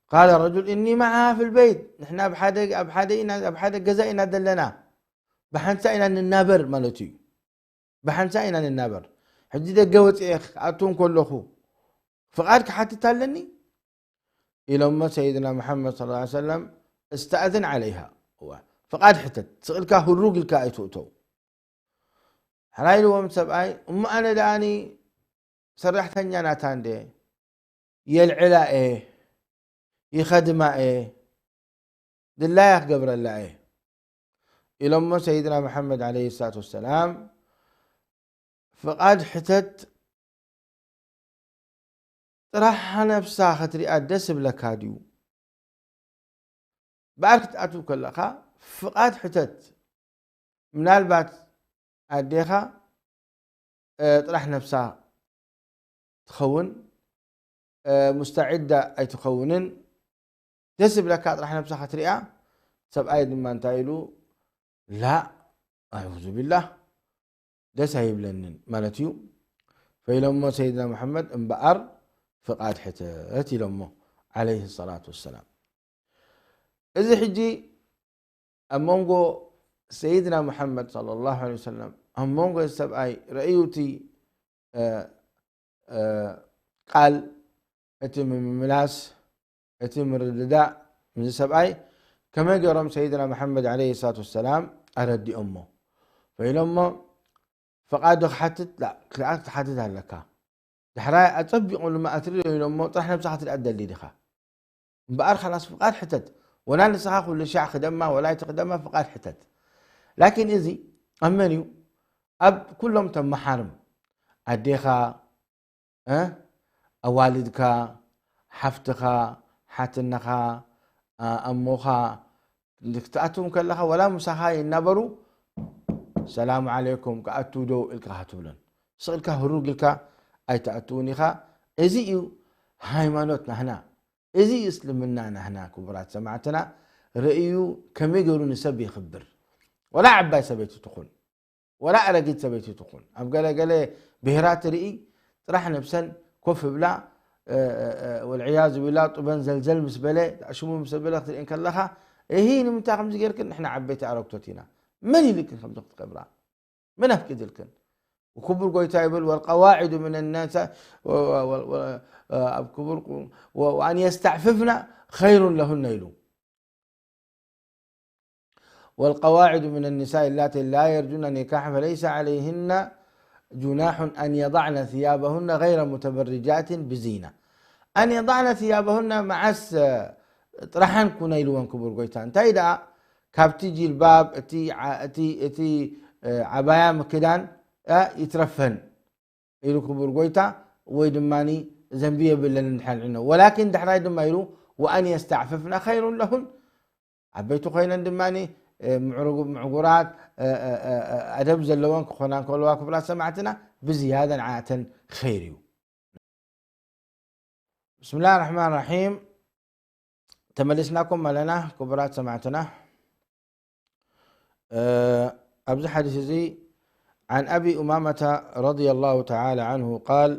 قال رجل: إني معها في البيت. نحن بحدا، بحدا إنا، بحدا جزائنا دلنا. بحنسا إنا ننابر مالتي. بحنسا إنا ننابر. حجي ده قوت إيخ أتون كلخو. فقد كحتت لني. إلى ما سيدنا محمد صلى الله عليه وسلم استأذن عليها. هو فقد حتت. سألك هروق الكائت أتو. ሕራይ ኢልዎም ሰብኣይ። እሞ ኣነ ደኣኒ ሰራሕተኛ ናታ እንደ የልዕላ እየ፣ ይኸድማ እየ፣ ድላያ ክገብረላ እየ ኢሎሞ ሰይድና መሓመድ ዓለይሂ ሰላቱ ወሰላም። ፍቓድ ሕተት፣ ጥራሕ ነብሳ ክትሪኣ ደስ ይብለካ ድዩ? በኣር ክትኣትው ከለኻ ፍቓድ ሕተት። ምናልባት ኣዴኻ፣ እ፣ ጥራሕ ነብሳ ትኸውን፣ እ፣ ሙስተዒዳ ኣይትኸውንን። ደስ ይብለካ ጥራሕ ነብሳ ክትሪኣ። ሰብኣይ ድማ እንታይ ኢሉ? ላ፣ ኣዑዙ ቢላህ፣ ደስ ኣይብለንን ማለት እዩ። ፈኢሎሞ ሰይድና መሓመድ እምበኣር ፍቓድ ሕተት ኢሎሞ ዓለይሂ ሰላቱ ወሰላም። እዚ ሕጂ ኣብ መንጎ ሰይድና መሓመድ ሰለላሁ ዐለይሂ ወሰለም፣ ኣብ መንጎ እዚ ሰብኣይ ረእዩ እቲ፣ እ፣ እ፣ ቃል፣ እቲ ምምላስ፣ እቲ ምርድዳእ፣ ምስዚ ሰብኣይ ከመይ ገይሮም ሰይድና መሓመድ ዓለይሂ ሰላቱ ወሰላም ኣረዲኦሞ? ፈኢሎሞ፣ ፍቓድ ዶ ክሓትት? ላ፣ ክኣ ክትሓትት ኣለካ። ዳሕራይ ኣጸቢቑ ድማ ኣትሪኦ ኢሎሞ፣ ጥራሕ ነብስኻ ክትሪኣ ትደሊ ዲኻ? እምበኣር፣ ኸላስ ፍቓድ ሕተት። ወላ ንስኻ ኩሉ ሻዕ ክደማ፣ ወላ ኣይትኽደማ፣ ፍቓድ ሕተት። ላኪን እዚ ኣብ መን እዩ? ኣብ ኩሎም ተመሓርም። ኣዴኻ፣ እ? ኣዋልድካ፣ ሓፍትኻ፣ ሓትነኻ፣ ኣ፣ ኣሞኻ፣ ክትኣትው ከለኻ፣ ወላ ምሳኻ ይናበሩ፣ ሰላም ዓለይኩም፣ ክኣትው ዶ ኢልካ ክትብሎን። ስቕ ኢልካ ህሩግ ኢልካ ኣይትኣትውን ኢኻ። እዚ እዩ ሃይማኖት ናህና። እዚ እዩ እስልምና ናህና። ክቡራት ሰማዕትና፣ ርእዩ ከመይ ገይሩ ንሰብ የኽብር። ወላ ዓባይ ሰበይቲ ትኹን፣ ወላ ኣረጊት ሰበይቲ ትኹን፣ ኣብ ገለ ገለ ብሄራት ርኢ ጥራሕ ነብሰን ኮፍ ብላ፣ እ፣ እ፣ እ፣ ወልዕያዙ ቢላ፣ ጡበን ዘልዘል ምስ በለ፣ ሽሙ ምስ በለ ክትርእየን ከለኻ፣ እሂ፣ ንምንታይ ከምዚ ጌርክን? ንሕና ዓበይቲ ኣረግቶት ኢና። መን ኢልክን ከምዚ ክትገብራ? መን ኣፍቂድልክን? ክቡር ጎይታ ይብል፣ "ወልቀዋዒዱ ምን ነሳ-፣ ወ-፣ ወ-፣ ወ-፣ ወ-፣ ኣብ ክቡር ቁ-፣ ወ-፣ ወኣን የስተዕፍፍና ኸይሩን ለሁነ" ኢሉ። "ወልቀዋዒዱ ምን ኒሳኢ ላቲ ላ የርጁነ ኒካሐን ፈለይሰ ዐለይሂነ ጁናሑን ኣን የضዕነ ثያበሁነ ገይረ ሙተበርጃትን ብዚና።" ኣን የضዕነ ثያበሁነ መዓስ ጥራሓን ኩነ ኢልወን ክቡር ጎይታ። እንታይ ደኣ ካብቲ ጂልባብ፣ እቲ ዓ-፣ እቲ፣ እቲ፣ እ፣ ዓባያ ምክዳን፣ እ፣ ይትረፈን ኢሉ ክቡር ጎይታ፣ ወይ ድማኒ ዘንቢ የብለን እንድሕር ንዕነ። ወላኪን ዳሕራይ ድማ ኢሉ፣ "ወኣን የስተዕፍፍና ኸይሩን ለሁን።" ዓበይቲ ኮይነን ድማኒ፣ እ፣ ምዕሩግ-፣ ምዕጉራት፣ እ፣ እ፣ እ፣ እ፣ ኣደብ ዘለወን ክኾና እንከለዋ፣ ክቡራት ሰማዕትና፣ ብዝያዳ ንዓተን ኸይር እዩ። ብስምላህ ራሕማን ራሒም። ተመሊስናኩም ኣለና ክቡራት ሰማዕትና። እ፣ ኣብዚ ሓዲስ እዚ፣ عن أبي أمامة رضي الله تعالى عنه قال: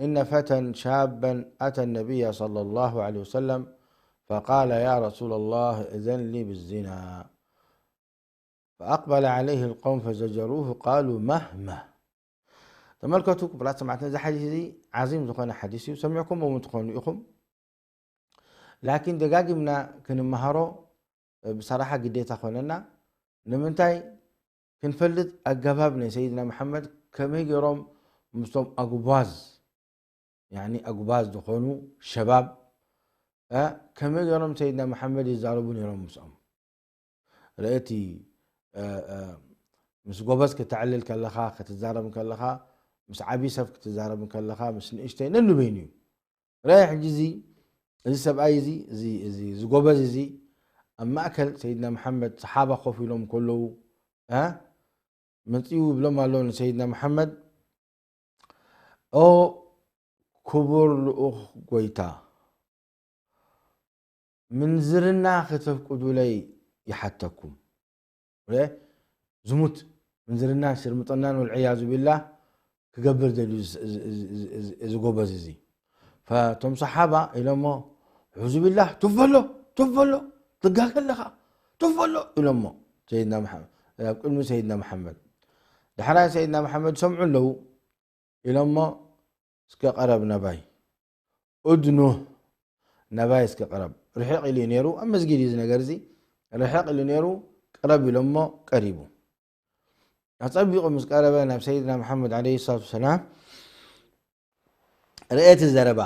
إن فتى شابا أتى النبي صلى الله عليه وسلم فقال: يا رسول الله، ائذن لي بالزنا. فأقبل عليه القوم فزجروه قالوا مه مه. ተመልከቱ ክቡራት ሰማዕትና፣ እዚ ሓዲስ እዚ ዓዚም ዝኾነ ሓዲስ እዩ። ሰሚዕኩምዎ እውን ትኾኑ ኢኹም። ላኪን ደጋጊምና ክንመሃሮ ብሰራሓ ግዴታ ኮነና። ንምንታይ? ክንፈልጥ ኣገባብ ናይ ሰይድና መሓመድ፣ ከመይ ገይሮም ምስቶም ኣጉባዝ፣ ያኒ ኣጉባዝ ዝኾኑ ሸባብ፣ እ፣ ከመይ ገይሮም ሰይድና መሓመድ ይዛረቡ ነይሮም ምስኦም። ርእቲ፣ እ፣ እ፣ ምስ ጎበዝ ክተዕልል ከለኻ፣ ክትዛረብ ከለኻ፣ ምስ ዓቢ ሰብ ክትዛረብ ከለኻ፣ ምስ ንእሽተይ ነንበይኑ እዩ። ርኣይ ሕጂ እዚ፣ እዚ ሰብኣይ እዚ፣ እዚ፣ እዚ፣ እዚ ጎበዝ እዚ ኣብ ማእከል ሰይድና መሓመድ ሰሓባ ኮፍ ኢሎም ከለዉ፣ እ፣ መጺኡ ይብሎም ኣሎ ንሰይድና መሓመድ፣ "ኦ ክቡር ልኡኽ ጎይታ፣ ምንዝርና ከተፍቅዱለይ ይሓተኩም። እ፣ ዝሙት፣ ምንዝርናን ሽርምጥናን ወልዕያዙ ቢላህ ክገብር ደልዩ እዚ፣ እዚ፣ እዚ፣ እዚ፣ እዚ ጎበዝ እዚ." ፈቶም ሰሓባ ኢሎሞ፣ "ዑዙ ቢላህ፣ ቱፍ በሎ፣ ቱፍ በሎ፣ ትጋገ ኣለኻ፣ ቱፍ በሎ" ኢሎሞ ሰይድና መሓመድ፣ ኣብ ቅድሚ ሰይድና መሓመድ። ዳሕራይ ሰይድና መሓመድ ሰምዑ ኣለዉ። ኢሎሞ፣ "እስከ ቀረብ ናባይ፣ ኡድኑህ፣ ናባይ እስከ ቀረብ." ርሕቕ ኢሉ እዩ ነይሩ፣ ኣብ መስጊድ እዩ እዚ ነገር እዚ። ርሕቕ ኢሉ ነይሩ፣ ቀረብ ኢሎሞ ቀሪቡ። ኣጸቢቑ ምስ ቀረበ ናብ ሰይድና መሓመድ ዓለይሂ ሰላቱ ወሰላም፣ "ርኤ እቲ ዘረባ"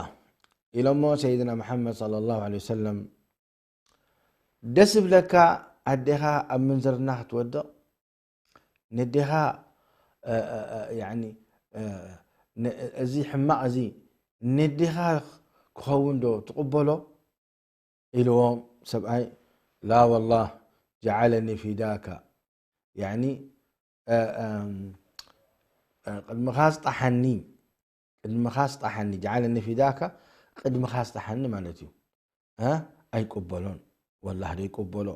ኢሎሞ ሰይድና መሓመድ ሰለላሁ ዐለይሂ ወሰለም፣ "ደስ ይብለካ ኣዴኻ ኣብ ምንዝርና ክትወድቕ? ነዴኻ፣ እ፣ እ፣ እ፣ ያኒ፣ እ፣ ነ-፣ እዚ ሕማቕ እዚ ነዴኻ ክኸውን ዶ ትቕበሎ?" ኢልዎም ሰብኣይ፣ "ላ ወላህ ጀዓለኒ ፊዳካ፣ ያኒ፣ እ፣ እም፣ እ፣ ቅድምኻ ስጣሓኒ፣ ቅድምኻ ስጣሓኒ፣ ጀዓለኒ ፊዳካ፣ ቅድምኻ ስጣሓኒ ማለት እዩ። እ፣ ኣይቅበሎን፣ ወላህ ደይቅበሎ."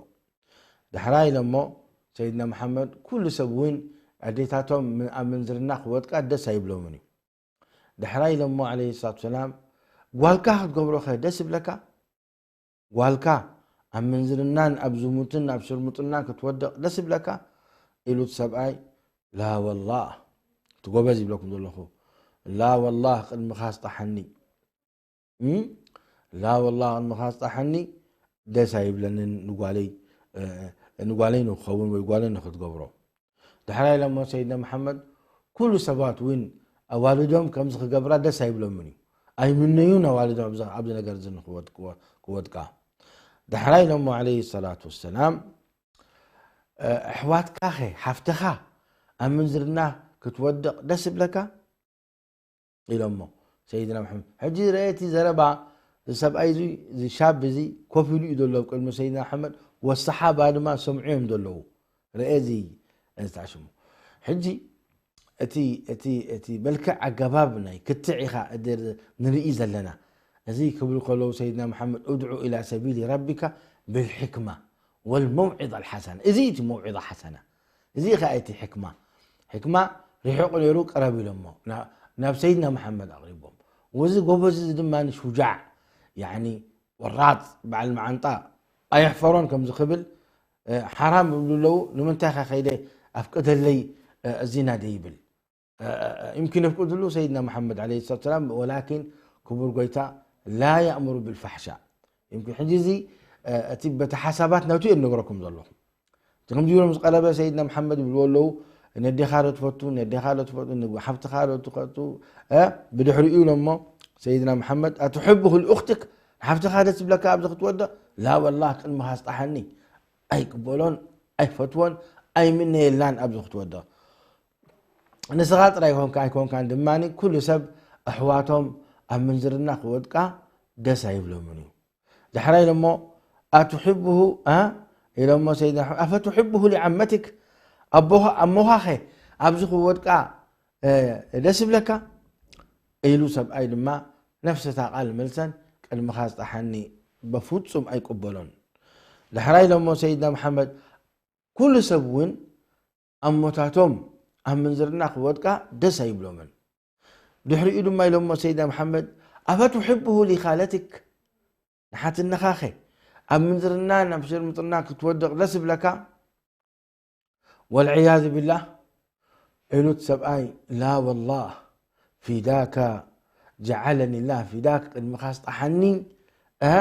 ዳሕራይ ኢሎሞ ሰይድና መሓመድ፣ "ኩሉ ሰብ እውን ኣዴታቶም ምን-፣ ኣብ ምንዝርና ክወድቃ ደስ ኣይብሎምን እዩ። ዳሕራይ ኢሎሞ ዓለይሂ ሰላቱ ሰላም፣ ጓልካ ክትገብሮኸ ደስ ይብለካ? ጓልካ ኣብ ምንዝርናን ኣብ ዝሙትን ኣብ ሽርሙጥናን ክትወድቕ ደስ ይብለካ?" ኢሉ እቲ ሰብኣይ፣ "ላ ወላህ፣ እቲ ጎበዝ ይብለኩም ዘለኹ፣ ላ ወላህ፣ ቅድምኻ ስጣሓኒ፣ እም? ላ ወላህ፣ ቅድምኻ ስጣሓኒ፣ ደስ ኣይብለንን ንጓለይ፣ እ፣ ንጓለይ ንክኸውን ወይ ጓለይ ንክትገብሮ." ዳሕራይ ኢሎሞ ሰይድና መሓመድ፣ "ኩሉ ሰባት እውን ኣዋልዶም ከምዚ ክገብራ ደስ ኣይብሎምን እዩ። ኣይምነዩን ኣዋልዶም ኣብዚ፣ ኣብዚ ነገር እዚ ንክወድ-፣ ክወ-፣ ክወድቃ." ዳሕራይ ኢሎሞ ዓለይሂ ሰላቱ ወሰላም፣ "እ፣ ኣሕዋትካኸ፣ ሓፍትኻ ኣብ ምንዝርና ክትወድቕ ደስ ይብለካ?" ኢሎሞ ሰይድና መሓመድ። ሕጂ ርአ እቲ ዘረባ፣ እዚ ሰብኣይ እዚ፣ እዚ ሻብ እዚ ኮፍ ኢሉ እዩ ዘሎ ኣብ ቅድሚ ሰይድና መሓመድ፣ ወሰሓባ ድማ ሰምዑ እዮም ዘለዉ። ርአ እዚ፣ እዚ ተዓሽሙ። ሕጂ እቲ፣ እቲ፣ እቲ መልክዕ ኣገባብ ናይ ክትዕ ኢኻ እድር ንርኢ ዘለና። እዚ ክብሉ ከለዉ ሰይድና መሓመድ፣ "ኡድዑ ኢላ ሰቢሊ ረቢካ ብልሕክማ ወልመውዒዛ ኣልሓሰና።" እዚ እቲ መውዒዛ ሓሰና። እዚ ኸኣ እቲ ሕክማ። ሕክማ ርሒቑ ነይሩ፣ ቀረብ ኢሎሞ። ና-፣ ናብ ሰይድና መሓመድ ኣቕሪቦም። ወዚ ጎበዝ እዚ ድማ ሹጃዕ፣ ያዕኒ ወራጥ፣ በዓል መዓንጣ፣ ኣየሕፈሮን ከምዚ ክብል፣ እ፣ ሓራም ይብሉ ኣለዉ። ንምንታይ ኸ ከይደ ኣፍቅደለይ፣ እ፣ እዚና ደይብል? እ፣ እ፣ እ፣ ይምኪን የፍቅድሉ ሰይድና መሓመድ ዓለይሂ ሰላቱ ወሰላም፣ ወላኪን ክቡር ጎይታ ላ የእምሩ ብልፋሕሻ። ይምኪን ሕጂ እዚ፣ እ፣ እቲ በቲ ሓሳባት ናቱ እየ ዝነግረኩም ዘለኹ። እቲ ከምዚ ኢሉ ምስ ቀረበ ሰይድና መሓመድ ይብልዎ ኣለዉ፣ "ነዴኻ ዶ ትፈቱ? ነዴኻ ዶ ትፈቱ? ንሓፍትኻ ዶ ትፈቱ?" እ፣ ብድሕሪኡ ኢሎሞ ሰይድና መሓመድ፣ "ኣትሕብሁ ልኡኽትክ? ንሓፍትኻ ደስ ዝብለካ ኣብዚ ክትወድቕ?" "ላ ወላህ፣ ቅድምኻ ስጣሓኒ፣ ኣይቅበሎን፣ ኣይፈትዎን፣ ኣይምነየላን ኣብዚ ክትወድቕ። ንስኻ ጥራይ ኮንካ ኣይኮንካን ድማ ኩሉ ሰብ ኣሕዋቶም ኣብ ምንዝርና ክወድቃ ደስ ኣይብሎምን እዩ." ዳሕራይ ኢሎሞ፣ "ኣትሕብሁ፣ እ?" ኢሎሞ ሰይድና፣ "ኣፈትሕብሁ ሊዓመትክ? ኣቦኻ፣ ኣሞኻኸ ኣብዚ ክወድቃ፣ እ፣ ደስ ይብለካ?" ኢሉ ሰብኣይ ድማ ነፍሲ እታ ቃል መልሰን፣ "ቅድምኻ ዝጠሓኒ በፍጹም ኣይቅበሎን።" ዳሕራይ ኢሎሞ ሰይድና መሓመድ፣ "ኩሉ ሰብ እውን ኣሞታቶም ኣብ ምንዝርና ክወድቃ ደስ ኣይብሎምን።" ድሕሪኡ ድማ ኢሎሞ ሰይድና መሓመድ፣ "ኣፈትሕብሁ ሊኻለትክ? ንሓትነኻኸ ኣብ ምንዝርና ናብ ሽርምጥና ክትወድቕ ደስ ይብለካ?" والعياذ بالله، ኢሉ እቲ ሰብኣይ لا والله فداك جعلني الله فداك፣ ቅድምኻ ስጣሓኒ፣ እ፣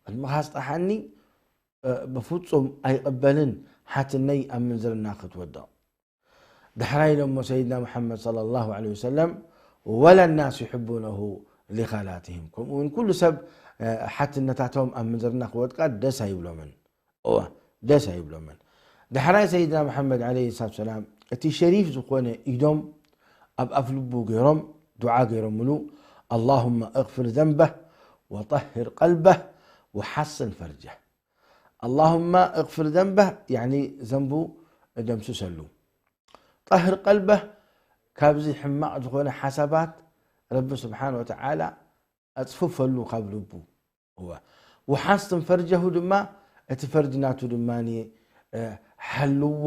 ቅድምኻ ስጣሓኒ፣ እ፣ ብፍጹም ኣይቕበልን ሓትነይ ኣብ ምንዝርና ክትወድቕ። ዳሕራይ ኢሎሞ ሰይድና ሙሓመድ صلى الله عليه وسلم ولا الناس يحبونه لخالاتهم، ከምኡ እውን ኩሉ ሰብ፣ እ፣ ሓትነታቶም ኣብ ምንዝርና ክወድቃ ደስ ኣይብሎምን። እዋ፣ ደስ ኣይብሎምን። ዳሕራይ ሰይድና ሙሓመድ ዓለይሂ ሰላቱ ሰላም እቲ ሸሪፍ ዝኾነ ኢዶም ኣብ ኣፍ ልቡ ገይሮም ዱዓ ገይሮምሉ፣ اللهم اغفر ذنبه وطهر قلبه وحصن فرجه. اللهم اغفر ذنبه፣ ያኒ ዘንቡ ደምስሰሉ። طهر قلبه፣ ካብዚ ሕማቕ ዝኾነ ሓሳባት ረቢ ስብሓን ወተዓላ ኣጽፍፈሉ ካብ ልቡ። እዋ። وحصن فرجه ድማ እቲ ፈርጅ ናቱ ድማ፣ እ፣ ሓልዎ፣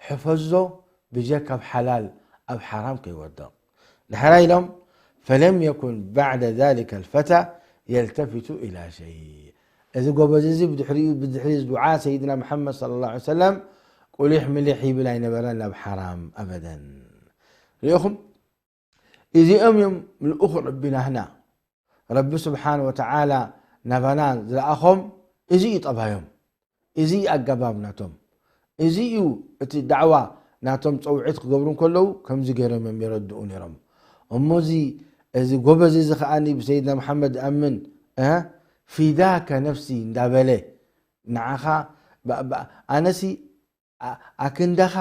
ሕፈዞ፣ ብጀካ ኣብ ሓላል ኣብ ሓራም ከይወድቕ። ድሕራ ኢሎም فلم يكن بعد ذلك الفتى يلتفت إلى شيء። እዚ ጎበዝ እዚ ብድሕሪኡ፣ ብድሕሪ እዚ ዱዓ ሰይድና መሓመድ صلى الله عليه وسلم ቁሊሕ ምሊሕ ይብል ኣይነበረን ናብ ሓራም ኣበደን። ሪኢኹም? እዚኦም እዮም ልኡኽ ረቢ ናህና። ረቢ ስብሓን ወተዓላ ናባና ዝለኣኾም እዚ እዩ ጠባዮም። እዚ እዩ ኣገባብ ናቶም። እዚ እዩ እቲ ዳዕዋ ናቶም ጸውዒት ክገብሩ እንከለዉ ከምዚ ገይሮም እዮም የረድኡ ነይሮም። እሞ እዚ፣ እዚ ጎበዝ እዚ ከኣኒ ብሰይድና መሓመድ ዝኣምን፣ እ፣ ፊዳከ ነፍሲ እንዳበለ ንዓኻ፣ ባ-፣ ባ-፣ ኣነሲ ኣ-፣ ኣክንዳኻ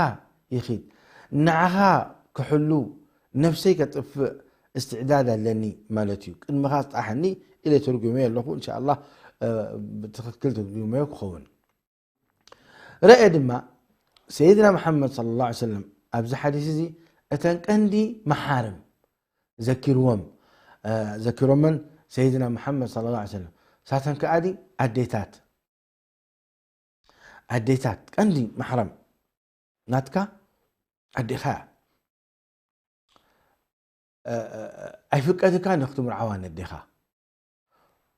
ይኺድ፣ ንዓኻ ክሕሉ ነፍሰይ ከጥፍእ እስትዕዳድ ኣለኒ ማለት እዩ። ቅድምኻ ስጣሓኒ ኢለ ተርጉመዮ ኣለኹ። እንሻ ኣላህ፣ እ፣ ብትኽክል ተርጉመዮ ክኸውን። ረአ ድማ ሰይድና መሓመድ صلى الله عليه وسلم ኣብዚ ሓዲስ እዚ እተን ቀንዲ መሓርም ዘኪርዎም፣ እ፣ ዘኪሮመን ሰይድና መሓመድ صلى الله عليه وسلم ሳተን ከኣ ዲ ኣዴታት፣ ኣዴታት ቀንዲ ማሕረም ናትካ ኣዴኻ እያ። እ፣ እ፣ እ፣ ኣይፍቀድካን እዩ ክትምርዓዋ ነዴኻ።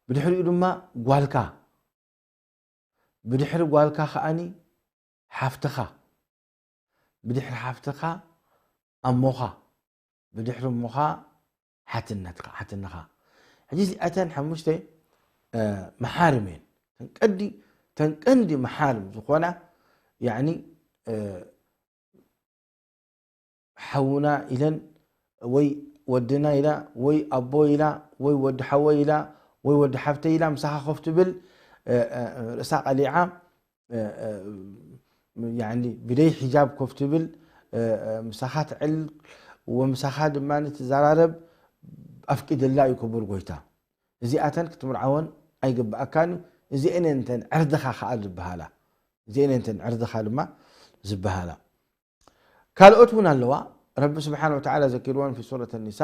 ብድሕሪኡ ድማ ጓልካ፣ ብድሕሪ ጓልካ ከኣኒ ሓፍትኻ፣ ብድሕሪ ሓፍትኻ ኣሞኻ፣ ብድሕሪ እሞኻ ሓትነትካ፣ ሓትነኻ። ሕጂ እዚኣተን ሓሙሽተ፣ እ፣ መሓርም እየን። ተን ቀዲ፣ ተን ቀንዲ መሓርም ዝኾና፣ ያዕኒ፣ እ፣ ሓውና ኢለን ወይ ወድና ኢላ ወይ ኣቦ ኢላ ወይ ወዲ ሓወይ ኢላ ወይ ወዲ ሓፍተይ ኢላ ምሳኻ ኮፍ ትብል፣ እ፣ እ፣ ርእሳ ቀሊዓ፣ እ፣ እ፣ ያዕኒ ብደይ ሒጃብ ኮፍ ትብል፣ እ፣ እ፣ ምሳኻ ትዕል ወምሳኻ ድማ ትዘራረብ ኣፍቂደላ እዩ ክቡር ጎይታ። እዚኣተን ክትምርዓወን ኣይግብኣካን እዩ። እዚአን እየን እተን ዕርድኻ ከኣ ዝበሃላ። እዚአን እየን እተን ዕርድኻ ድማ ዝበሃላ። ካልኦት እውን ኣለዋ። ረቢ ስብሓን ወተዓላ ዘኪርወን ፊ ሱረት ኒሳ።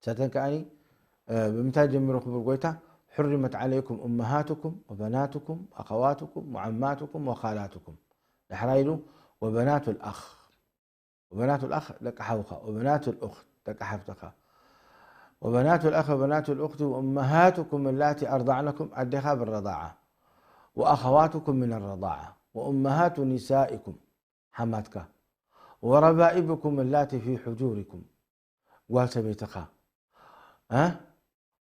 ሳተን ከኣኒ፣ እ፣ ብምንታይ ጀሚሩ ክቡር ጎይታ? حرمت عليكم أمهاتكم وبناتكم وأخواتكم وعماتكم وخالاتكم። ዳሕራ ኢሉ وبنات الأخ. وبنات الأخ ደቂ ሓውኻ، وبنات الأخت ደቂ ሓፍትኻ، وبنات الأخ وبنات الأخت وأمهاتكم اللاتي أرضعنكم ኣዴኻ بالرضاعة، وأخواتكم من الرضاعة، وأمهات نسائكم ሓማትካ، وربائبكم اللاتي في حجوركم ጓል ሰበይትኻ፣ እ?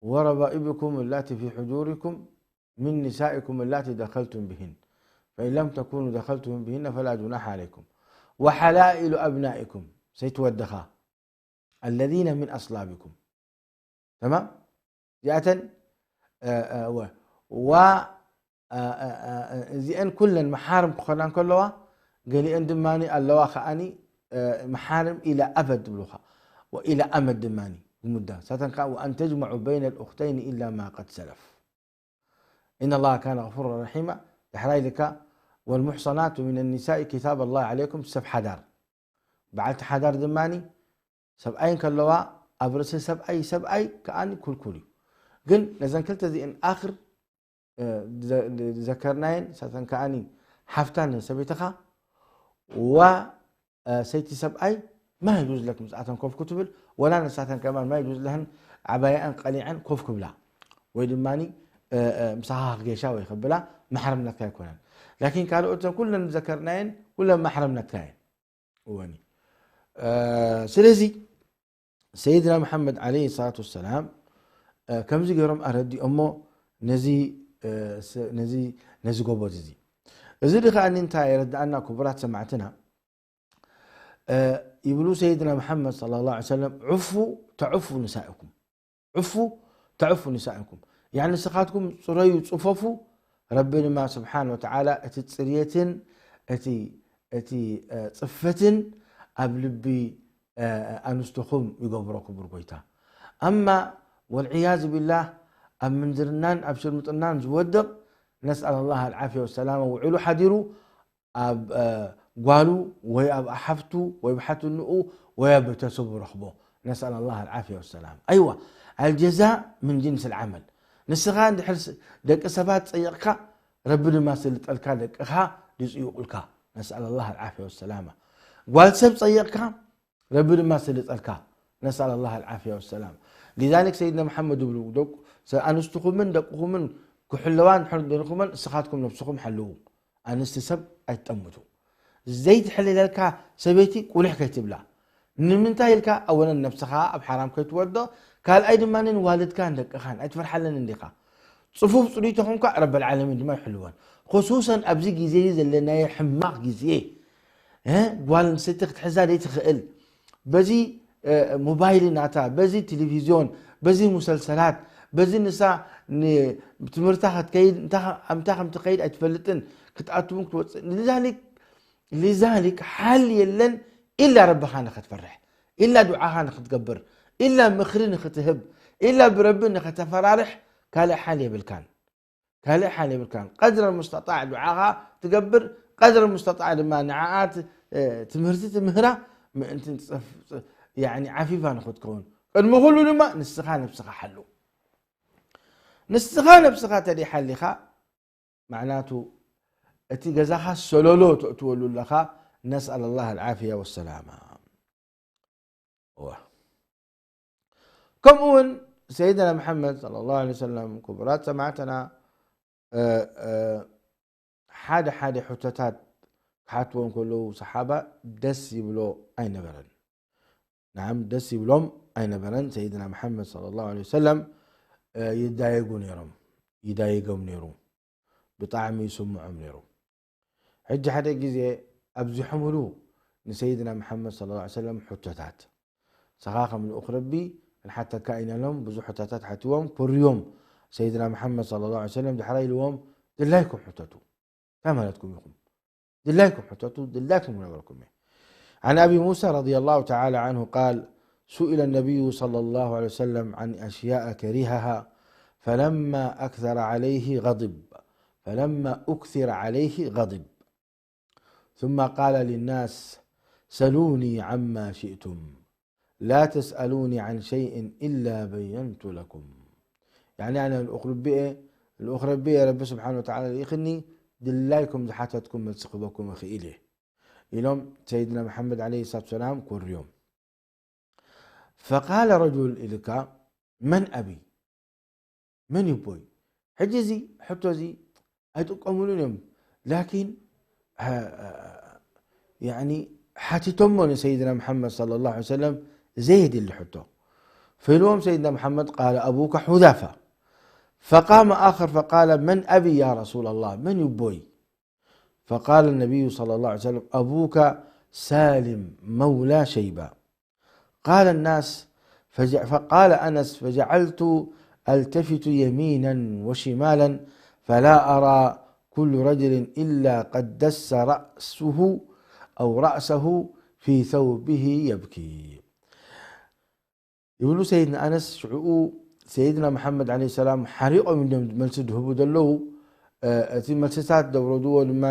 وربائبكم اللاتي في حجوركم من نسائكم اللاتي دخلتم بهن، فإن لم تكونوا دخلتم بهن فلا جناح عليكم، وحلائل أبنائكم ሰይቲ ወድኻ، الذين من أصلابكم። ተማም؟ እዚኣተን፣ እ፣ እ፣ ወ-፣ ዋ-፣ እ፣ እ፣ እ፣ እዚአን ኩለን መሓርም ክኾና እንከለዋ፣ ገሊአን ድማ ኣለዋ ከኣኒ፣ እ፣ መሓርም ኢላ ኣበድ ዝብሉኻ፣ ወኢላ ኣመድ ድማ ግሙዳ። ሳተን ከኣ وأن تجمعوا بين الأختين إلا ما قد سلف إن الله كان غفورا رحيما። ዳሕራይ ኢልካ والمحصنات من النساء كتاب الله عليكم ሰብ ሓዳር። በዓልቲ ሓዳር ድማ ሰብኣይ እንከለዋ ኣብ ርእሲ ሰብኣይ፣ ሰብኣይ ከኣኒ ኩልኩል እዩ። ግን ነዘን ክልተ እዚአን ኣኽር፣ እ፣ ዘ-፣ ዘከርናየን ሳተን ከኣኒ ሓፍታን ሰበይትኻ ዋ፣ እ፣ ሰይቲ ሰብኣይ ما يجوز لك ምስኣተን ኮፍ ክትብል፣ ወላ ንሳተን ከማን ما يجوز لهن ዓባያኣን ቀሊዐን ኮፍ ክብላ ወይ ድማ፣ እ፣ እ፣ ምሳኻ ክገሻ ወይ ክብላ ማሕረም ናትካ ኣይኮነን። ላኪን ካልኦት ኩለን ዘከርናየን ኩለን ማሕረም ናትካ እየን። እወኒ ስለዚ ሰይድና መሓመድ ዓለይሂ ሰላቱ ወሰላም ከምዚ ገይሮም ኣረዲኦሞ ነዚ ነዚ ጎቦት እዚ። እዚ ድኸኣኒ እንታይ የረድኣና ክቡራት ሰማዕትና? ይብሉ ሰይድና መሓመድ ሰለላሁ ዐለይሂ ወሰለም፣ ዑፉ ተዕፉ ንሳእኩም፣ ዑፉ ተዕፉ ንሳእኩም፣ ያኒ ንስኻትኩም ፅረዩ፣ ፅፈፉ። ረቢ ድማ ስብሓን ወተዓላ እቲ ፅርየትን እቲ እቲ ፅፈትን ኣብ ልቢ ኣንስትኹም ይገብሮ ክቡር ጎይታ። ኣማ ወልዕያዝ ቢላህ ኣብ ምንዝርናን ኣብ ሽርምጥናን ዝወድቕ ነስኣል ላህ ኣልዓፍያ ወሰላማ ውዕሉ ሓዲሩ ኣብ ጓሉ ወይ ኣብ ኣሓፍቱ ወይ ብሓትንኡ ወይ ኣብ ቤተሰቡ ረኽቦ። ነስኣል ላህ ኣልዓፍያ ወሰላም። ኣይዋ ኣልጀዛእ ምን ጅንስ ልዓመል። ንስኻ እንድሕር ደቂ ሰባት ጸይቕካ ረቢ ድማ ስልጠልካ ደቅኻ ድጽይቑልካ። ነስኣል ላህ ኣልዓፍያ ወሰላማ። ጓል ሰብ ጸይቕካ ረቢ ድማ ስልጠልካ። ነስኣል ላህ ኣልዓፍያ ወሰላማ። ሊዛሊክ ሰይድና መሓመድ ይብሉ ኣንስትኹምን ደቅኹምን ክሕለዋ እንድሕር ደሊኹመን እስኻትኩም ነብስኹም ሓልዉ። ኣንስቲ ሰብ ኣይትጠምቱ። ዘይትሕልለልካ ሰበይቲ ቁሊሕ ከይትብላ። ንምንታይ ኢልካ ኣወለን ነብስኻ ኣብ ሓራም ከይትወድቕ፣ ካልኣይ ድማ ንዋልድካን ደቅኻን ኣይትፈርሓለን እንዲኻ። ጽፉፍ ጽሉይ ተኾንካ ረበል ዓለሚን ድማ ይሕልወን። ኹሱሰን ኣብዚ ግዜ ዘለናዮ ሕማቕ ግዜ ጓል ኣንስተይቲ ክትሕዛ ዘይትኽእል በዚ ሞባይል ናታ በዚ ቴሌቪዝዮን በዚ ሙሰልሰላት በዚ ንሳ ትምህርታ ክትከይድ እንታይ ከም ትኸይድ ኣይትፈልጥን ክትኣትውን ክትወፅእ ሊዛሊክ ሓል የለን። ኢላ ረብኻ ንክትፈርሕ ኢላ ዱዓኻ ንክትገብር ኢላ ምኽሪ ንክትህብ ኢላ ብረቢ ንክተፈራርሕ ካልእ ሓል የብልካን። ካልእ ሓል የብልካን። ቀድረ ሙስተጣዕ ዱዓኻ ትገብር፣ ቀድረ ሙስተጣዕ ድማ ንዓኣ ትምህርቲ ትምህራ ምእንቲ ዓፊፋ ንክትከውን። ቅድሚ ኩሉ ድማ ንስኻ ነብስኻ ሓሉ። ንስኻ ነብስኻ ተደይሓሊኻ ማዕናቱ እቲ ገዛኻ ሰለሎ ተእትወሉ ኣለኻ። ነስኣል ላህ ኣልዓፍያ ወሰላማ። ከምኡ እውን ሰይድና መሓመድ صلى الله عليه وسلم ክቡራት ሰማዕትና ሓደ ሓደ ሕቶታት ክሓትዎም ከለዉ ሰሓባ ደስ ይብሎ ኣይነበረን። ናዓም ደስ ይብሎም ኣይነበረን። ሰይድና መሓመድ صلى الله عليه وسلم ይዳየጉ ነይሮም፣ ይዳየጎም ነይሩ። ብጣዕሚ ይስምዖም ነይሩ። ሕጂ ሓደ ግዜ ኣብዚሖምሉ ንሰይድና መሓመድ صلى الله عليه وسلم ሕቶታት። ንስኻ ከም ልኡኽ ረቢ ክንሓተካ ኢና ኢሎም ብዙሕ ሕቶታት ሓትዎም ኮርዮም። ሰይድና መሓመድ صلى الله عليه وسلم ዳሕራይ ኢልዎም ድላይኩም ሕተቱ። እንታይ ማለትኩም ኢኹም? ድላይኩም ሕተቱ፣ ድላይኩም ክነግረኩም እየ። عن أبي موسى رضي الله تعالى عنه قال: سئل النبي صلى الله عليه وسلم عن أشياء كرهها فلما أكثر عليه غضب، فلما أكثر عليه غضب، ثم قال للناس: سلوني عما شئتم، لا تسألوني عن شيء إلا بينت لكم. يعني ኣነ ልኡኽ ረቢ እየ፣ ልኡኽ ረቢ እየ፣ ረቢ ስብሓን ወተዓላ ልኢኽኒ፣ ድላይኩም ዝሓተትኩም መልሲ ክበኩም እኽእል እየ ኢሎም ሰይድና መሓመድ ዓለይሂ ሰላቱ ሰላም ኮርዮም። ፈቃለ ረጁል ኢልካ መን ኣቢ መን ይቦይ? ሕጂ እዚ ሕቶ እዚ ኣይጥቀሙሉን እዮም። ላኪን ሓቲቶሞ ንሰይድና መሓመድ صلى الله عليه وسلم ዘየድሊ ሕቶ ፈኢልዎም ሰይድና መሓመድ ቃለ ኣቡካ ሑዛፋ። فقام آخر فقال من أبي يا رسول الله؟ መን ይቦይ? فقال النبي صلى الله عليه وسلم أبوك سالم مولى شيبة. قال الناس فج... فقال أنس فجعلت ألتفت يمينا وشمالا فلا أرى كل رجل إلا قد دس رأسه أو رأسه في ثوبه يبكي. ይብሉ ሰይድና ኣነስ። ሽዕኡ ሰይድና መሓመድ ዓለይሂ ሰላም ሓሪቖም እዮም መልሲ ዝህቡ ዘለዉ። እቲ መልስታት ዘውረድዎ ድማ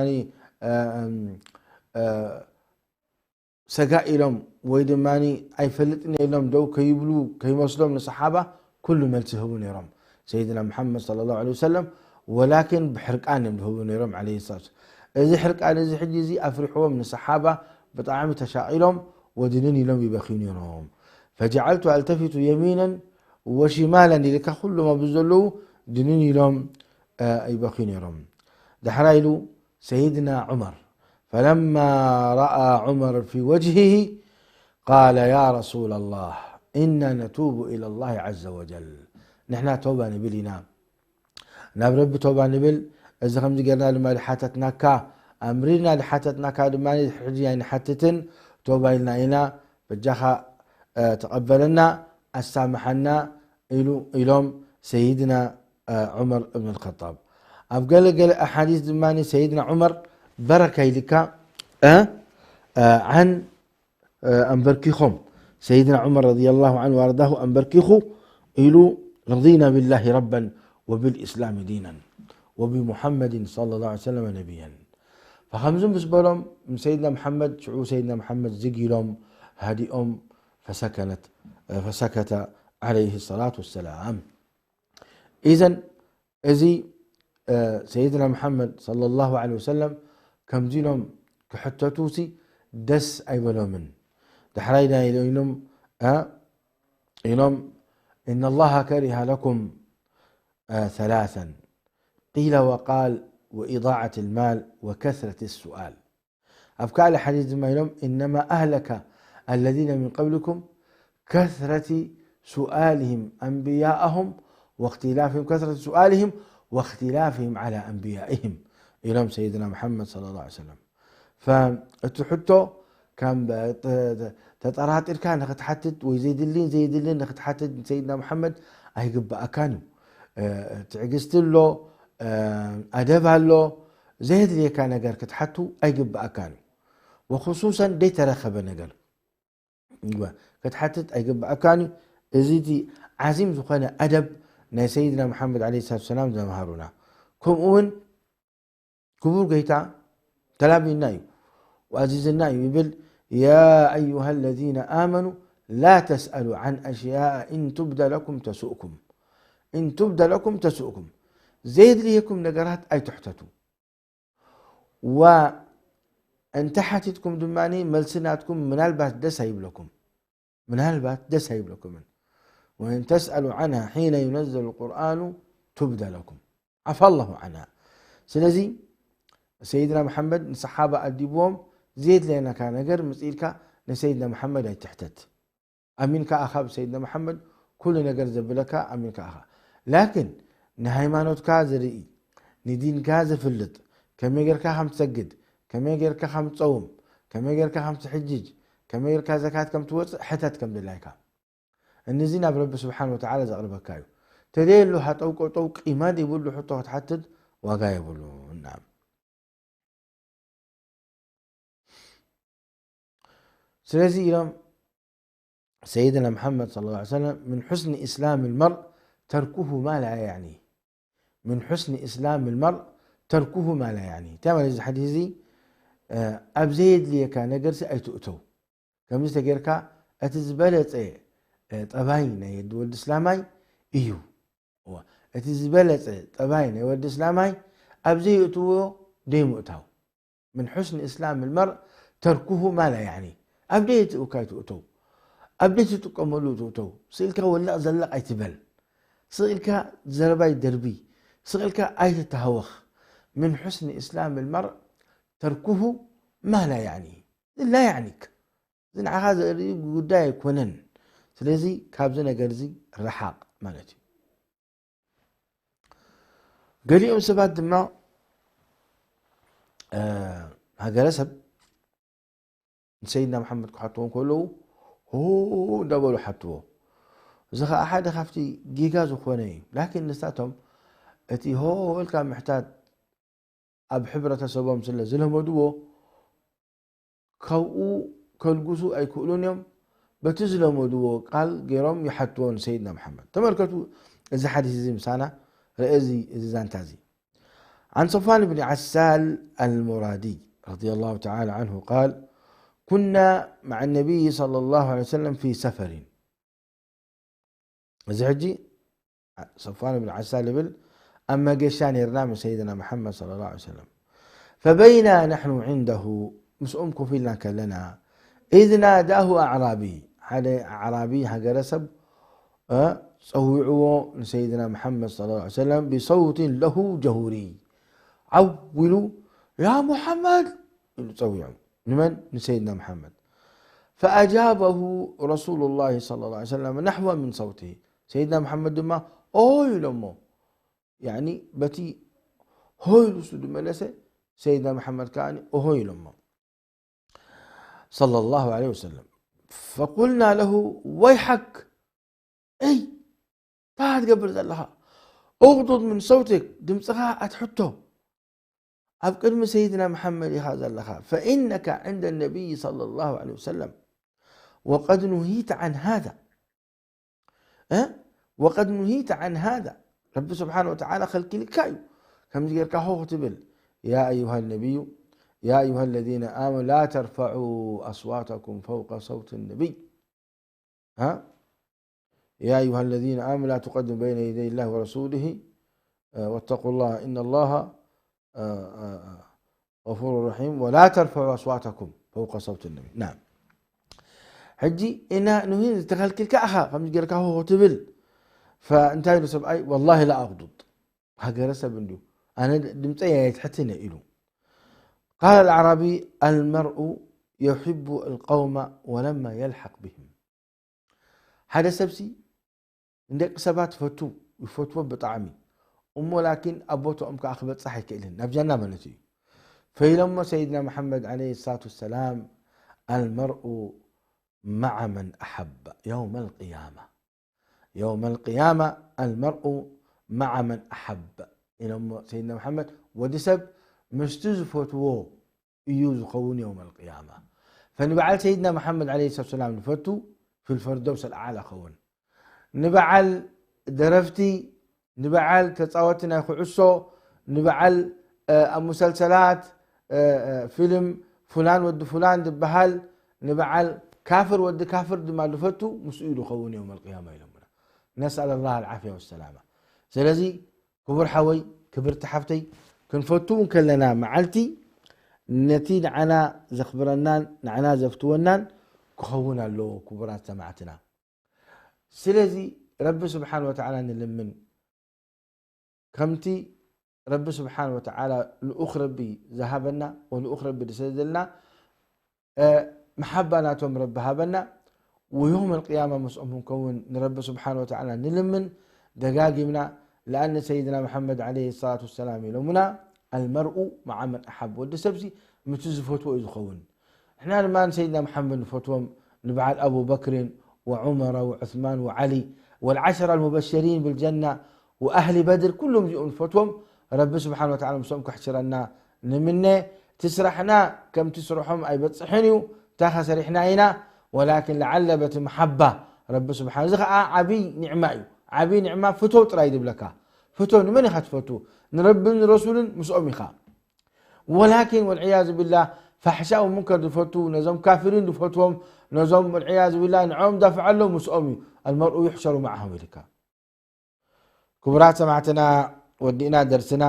ሰጋእ ኢሎም ወይ ድማ ኣይፈልጥን ኢሎም ደው ከይብሉ ከይመስሎም ንሰሓባ ኩሉ መልሲ ይህቡ ነይሮም። ሰይድና መሓመድ صلى الله عليه وسلم ወላኪን ብሕርቃን እዮም ዝህቡ ነይሮም ዓለይሂ ሰላም። እዚ ሕርቃን እዚ ሕጂ እዚ ኣፍሪሕዎም ንሰሓባ ብጣዕሚ ተሻቒሎም ወድንን ኢሎም ይበኽዩ ነይሮም። فجعلت ألتفت يمينا وشمالا ኢልካ ኩሎም ኣብዚ ዘለዉ ድንን ኢሎም ይበኽዩ ነይሮም። ዳሕራይ ኢሉ ሰይድና ዑመር፣ فلما رأى عمر في وجهه قال يا رسول الله إنا نتوب إلى الله عز وجل، ንሕና ተውባ ንብል ኢና ናብ ረቢ ተውባ ንብል። እዚ ከምዚ ጌርና ድማ ዝሓተትናካ ኣምሪርና ዝሓተትናካ ድማ ሕጂ ኣይንሓትትን፣ ተውባ ኢልና ኢና፣ በጃኻ ተቐበለና፣ ኣሳምሓና ኢሉ ኢሎም ሰይድና ዑመር እብን ልኸጣብ። ኣብ ገለ ገለ ኣሓዲስ ድማ ሰይድና ዑመር በረካ ኢልካ ዐን ኣንበርኪኾም፣ ሰይድና ዑመር ረዲየላሁ ዐንሁ ወኣርዳሁ ኣንበርኪኹ ኢሉ ረዲና ቢላሂ ረበን ወቢልኢስላሚ ዲናን ወቢሙሐመድን ሰለላሁ ዐለይሂ ወሰለም ነቢያን። ፈኸምዚ ምስ በሎም ንሰይድና መሓመድ ሽዑ ሰይድና መሓመድ ዝግ ኢሎም ሃዲኦም ፈሰከነት ፈሰከተ ዐለይሂ ሰላቱ ወሰላም። ኢዘን እዚ ሰይድና መሓመድ ሰለላሁ ዐለይሂ ወሰለም ከምዚ ኢሎም ክሕተቱ ሲ ደስ ኣይበሎምን። ዳሕራይ ዳ ኢሎም ኢሎም إن الله كره لكم ثلاثا قيل وقال وإضاعة المال وكثرة السؤال። ኣብ ካልእ ሓዲስ ድማ ኢሎም إنما أهلك الذين من قبلكم كثرة سؤالهم أنبياءهم واختلافهم كثرة سؤالهم واختلافهم على أنبيائهم ኢሎም ሰይድና መሓመድ ሰለላሁ ዐለይሂ ወሰለም። እቲ ሕቶ ከም ተጠራጢርካ ንክትሓትት ወይ ዘይድልን ዘይድልን ንክትሓትት ንሰይድና መሓመድ ኣይግብኣካን እዩ። ትዕግስቲ ኣሎ፣ ኣደብ ኣሎ፣ ዘየድልየካ ነገር ክትሓቱ ኣይግብኣካን እዩ። ወክሱሰን ዘይተረኸበ ነገር ክትሓትት ኣይግብኣካን እዩ። እዚ እቲ ዓዚም ዝኾነ ኣደብ ናይ ሰይድና መሓመድ ዓለይሂ ሰላቱ ሰላም ዘምሃሩና። ከምኡ እውን ክቡር ጎይታ ተላብዩና እዩ፣ ወኣዚዝና እዩ ይብል፣ يا أيها الذين آمنوا لا تسألوا عن أشياء إن تبد لكم تسؤكم إن تبد لكم تسؤكم። ዘየድልየኩም ነገራት ኣይትሕተቱ። ወእንተ ሓቲትኩም ድማ መልሲ ናትኩም ምናልባት ደስ ኣይብለኩም። ምናልባት ደስ ኣይብለኩምን። وإن تسألوا عنها حين ينزل القرآن تبد لكم عفا الله عنها። ስለዚ ሰይድና መሓመድ ንሰሓባ ኣዲብዎም፣ ዘየድለየናካ ነገር ምጽእ ኢልካ ንሰይድና መሓመድ ኣይትሕተት። ኣሚንካ ኣኻ ብሰይድና መሓመድ ኩሉ ነገር ዘብለካ ኣሚንካ ኣኻ። ላኪን ንሃይማኖትካ ዝርኢ፣ ንዲንካ ዝፍልጥ፣ ከመይ ጌርካ ከም ትሰግድ፣ ከመይ ጌርካ ከም ትጸውም፣ ከመይ ጌርካ ከም ትሕጅጅ፣ ከመይ ጌርካ ዘካት ከም ትወጽእ ሕተት ከም ድላይካ። እንዚ ናብ ረቢ ስብሓን ወተዓላ ዘቕርበካ እዩ። ተደየሉ ሃጠው ቀጠው ቂማ ዘይብሉ ሕቶ ክትሓትት ዋጋ የብሉን። ናም ስለዚ ኢሎም ሰይድና መሓመድ ሰለላሁ ዐለይሂ ወሰለም من حسن إسلام المرء تركه ما لا يعنيه من حسن إسلام المرء تركه ما لا يعنيه። እንታይ ማለት እዚ ሓዲስ እዚ? ኣብ ዘየድልየካ ነገርሲ ኣይትእተው። ከምዚ ተጌርካ እቲ ዝበለጸ ጠባይ ናይ ወዲ እስላማይ እዩ። እዋ፣ እቲ ዝበለጸ ጠባይ ናይ ወዲ እስላማይ ኣብ ዘይእትዎ ደይምእታው። من حسن إسلام المرء تركه ما لا يعنيه። ኣብ ደየትእካ ኣይትእተው፣ ኣብ ደይትጥቀመሉ ትእተው። ስእልካ ወለቕ ዘለቕ ኣይትበል። ስእልካ ዘረባ ይደርቢ። ስእልካ ኣይትተሃወኽ። من حسن إسلام المرء تركه ما لا يعنيه። لا يعنيك። እዚ ንዓኻ ዘርኢ ጉዳይ ኣይኮነን። ስለዚ ካብዚ ነገር እዚ ረሓቕ ማለት እዩ። ገሊኦም ሰባት ድማ ሃገረሰብ ንሰይድና መሓመድ ክሓትዎ ከለዉ ሆ እንዳበሉ ሓትዎ። እዚ ከዓ ሓደ ካብቲ ጌጋ ዝኾነ እዩ። ላኪን ንሳቶም እቲ ሆ ኢልካ ምሕታት ኣብ ሕብረተሰቦም ስለ ዝለመድዎ ካብኡ ከልግሱ ኣይክእሉን እዮም። በቲ ዝለመድዎ ቃል ገይሮም ይሓትዎ ንሰይድና መሓመድ። ተመልከቱ፣ እዚ ሓዲስ እዚ ምሳና ረአ፣ እዚ ዛንታ እዚ። عن صفوان بن عسال المرادي رضي الله تعالى عنه قال: كنا مع النبي صلى الله عليه وسلم في سفر. እዚ ሕጂ ሰፍዋን ብን ዓሳል ይብል፣ ኣብ መገሻ ነይርና ምስ ሰይድና መሓመድ ሰለላሁ ዐለይሂ ወሰለም። فبينا نحن عنده፣ ምስኦም ኮፍ ኢልና ከለና፣ إذ ناداه أعرابي፣ ሓደ ኣዕራቢ ሃገረሰብ ጸዊዕዎ ንሰይድና መሓመድ ሰለላሁ ዐለይሂ ወሰለም ብሰውትን ለሁ ጀሁሪ፣ ዓው ኢሉ፣ "ያ ሙሓመድ!" ኢሉ ጸዊዑ። ንመን? ንሰይድና መሓመድ። فأجابه رسول الله صلى الله عليه وسلم نحو من صوته. ሰይድና መሓመድ ድማ ኦሆ ኢሎሞ። ያኒ በቲ ሆ ኢሉ እሱ ዝመለሰ፣ ሰይድና መሓመድ ከኣ ኦሆ ኢሎሞ። صلى الله عليه وسلم. فقلنا له ويحك، እይ፣ እንታይ ትገብር ዘለኻ? اغضض من صوتك، ድምፅኻ ኣትሕቶ። ኣብ ቅድሚ ሰይድና መሓመድ ኢኻ ዘለኻ። فإنك عند النبي صلى الله عليه وسلم وقد نهيت عن هذا. እ? وقد نهيت عن هذا. ረቢ ስብሓን ወተዓላ ከልኪልካ እዩ። ከምዚ ጌርካ ሆ ክትብል። يا أيها النبي، يا أيها الذين آمنوا لا ترفعوا أصواتكم فوق صوت النبي. ها؟ يا أيها الذين آمنوا لا تقدموا بين يدي الله ورسوله، آه، واتقوا الله، إن الله، آه، آه، آه، غفور رحيم، ولا ترفعوا أصواتكم فوق صوت النبي. نعم. ሕጂ ኢና ንሂን ዝተኸልክልካ ኢኻ ከምዚ ጌርካ ሆ ትብል። ፈእንታይ ኢሉ ሰብኣይ? والله لا أغضض. ሃገረሰብ እንድዩ። ኣነ ድምፀይ ኣየትሕትን እየ ኢሉ። قال الأعرابي: المرء يحب القوم ولما يلحق بهم. ሓደ ሰብሲ ንደቂ ሰባት ይፈቱ፣ ይፈትዎም ብጣዕሚ። እሞ ላኪን ኣብ ቦትኦም ከኣ ክበጽሕ ኣይክእልን፣ ናብ ጀና ማለት እዩ። ፈኢሎሞ ሰይድና መሓመድ ዓለይሂ ሰላቱ ወሰላም: المرء مع من أحب يوم القيامة. يوم القيامة المرء مع من أحب. ኢሎሞ ሰይድና መሓመድ፣ ወዲ ሰብ ምስቲ ዝፈትዎ እዩ ዝኸውን የውመል ቅያማ። ፈንበዓል ሰይድና መሓመድ ዓለይሂ ሰላቱ ወሰላም ንፈቱ ፊል ፈርደውስ ኣልኣዕላ ኸውን። ንበዓል ደረፍቲ፣ ንበዓል ተጻወቲ ናይ ኩዕሶ፣ ንበዓል፣ እ፣ ኣብ ሙሰልሰላት፣ እ፣ እ፣ ፊልም ፉላን ወዲ ፉላን ዝበሃል፣ ንበዓል ካፍር ወዲ ካፍር ድማ ዝፈቱ ምስኡ እዩ ዝኸውን የውመል ቅያማ ኢሎምና። ነስኣል ኣላህ ኣልዓፍያ ወሰላማ። ስለዚ ክቡር ሓወይ፣ ክብርቲ ሓፍተይ፣ ክንፈቱ እንከለና መዓልቲ ነቲ ንዓና ዘኽብረናን ንዓና ዘፍትወናን ክኸውን ኣለዎ። ክቡራት ሰማዕትና፣ ስለዚ ረቢ ስብሓን ወተዓላ ንልምን። ከምቲ ረቢ ስብሓን ወተዓላ ልኡኽ ረቢ ዝሃበና ወልኡኽ ረቢ ዝሰደልና፣ እ፣ መሓባ ናቶም ረቢ ሃበና። ወዮም ኣልቅያማ ምስኦም ክንከውን ንረቢ ስብሓን ወተዓላ ንልምን ደጋጊምና። ለኣነ ሰይድና መሓመድ ዓለይሂ ሰላቱ ወሰላም ኢሎምና፣ "المرء مع من أحب"፣ ወዲ ሰብሲ ምቲ ዝፈትዎ እዩ ዝኸውን። ንሕና ድማ ንሰይድና መሓመድ ንፈትዎም፣ ንበዓል ኣቡበክርን ወዑመር ወዑስማን ወዓሊ ወልዓሸራ ኣልሙበሸሪን ብልጀና ወኣህሊ በድር፣ ኩሎም እዚኦም ንፈትዎም። ረቢ ስብሓን ወተዓላ ምስኦም ከሕሽረና ንምነ። እቲ ስራሕና ከምቲ ስርሖም ኣይበጽሕን እዩ፣ እንታይ ከሰሪሕና ኢና። ወላኪን ለዓለ በቲ መሓባ ረቢ ስብሓን፣ እዚ ኸዓ ዓብይ ኒዕማ እዩ። ዓብይ ኒዕማ ፍቶ ጥራይ ዝብለካ። ፍቶ፣ ንመን ኢኻ ትፈቱ? ንረብን ንረሱልን ምስኦም ኢኻ። ወላኪን ወልዕያዙ ቢላህ ፋሕሻ ወሙንከር ዝፈቱ፣ ነዞም ካፊሪን ዝፈትዎም፣ ነዞም ወልዕያዙ ቢላህ ንዕኦም ዳፍዓሎም ምስኦም እዩ። المرء يحشر معهم ኢልካ። ክቡራት ሰማዕትና፣ ወዲእና ደርስና።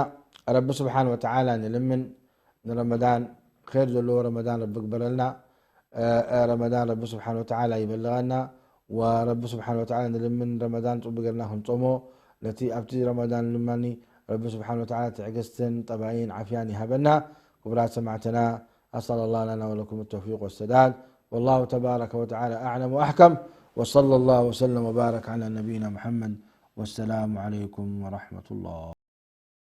ረቢ ስብሓን ወተዓላ ንልምን፣ ንረመዳን ኸይር ዘለዎ ረመዳን ረቢ ግበረልና። እ፣ እ፣ ረመዳን ረቢ ስብሓን ወተዓላ ይበልቐና። ወረቢ ስብሓን ወተዓላ ንልምን፣ ረመዳን ጽቡቅ ጌርና ክንጾሞ፣ ነቲ ኣብቲ ረመዳን ድማ ረቢ ስብሓን ወተዓላ ትዕግስትን ጠባይን ዓፍያን ይሃበና። ክቡራት ሰማዕትና፣ أسأل الله لنا ولكم التوفيق والسداد. والله تبارك وتعالى أعلم وأحكم. وصلى الله وسلم وبارك على نبينا محمد. والسلام عليكم ورحمة الله.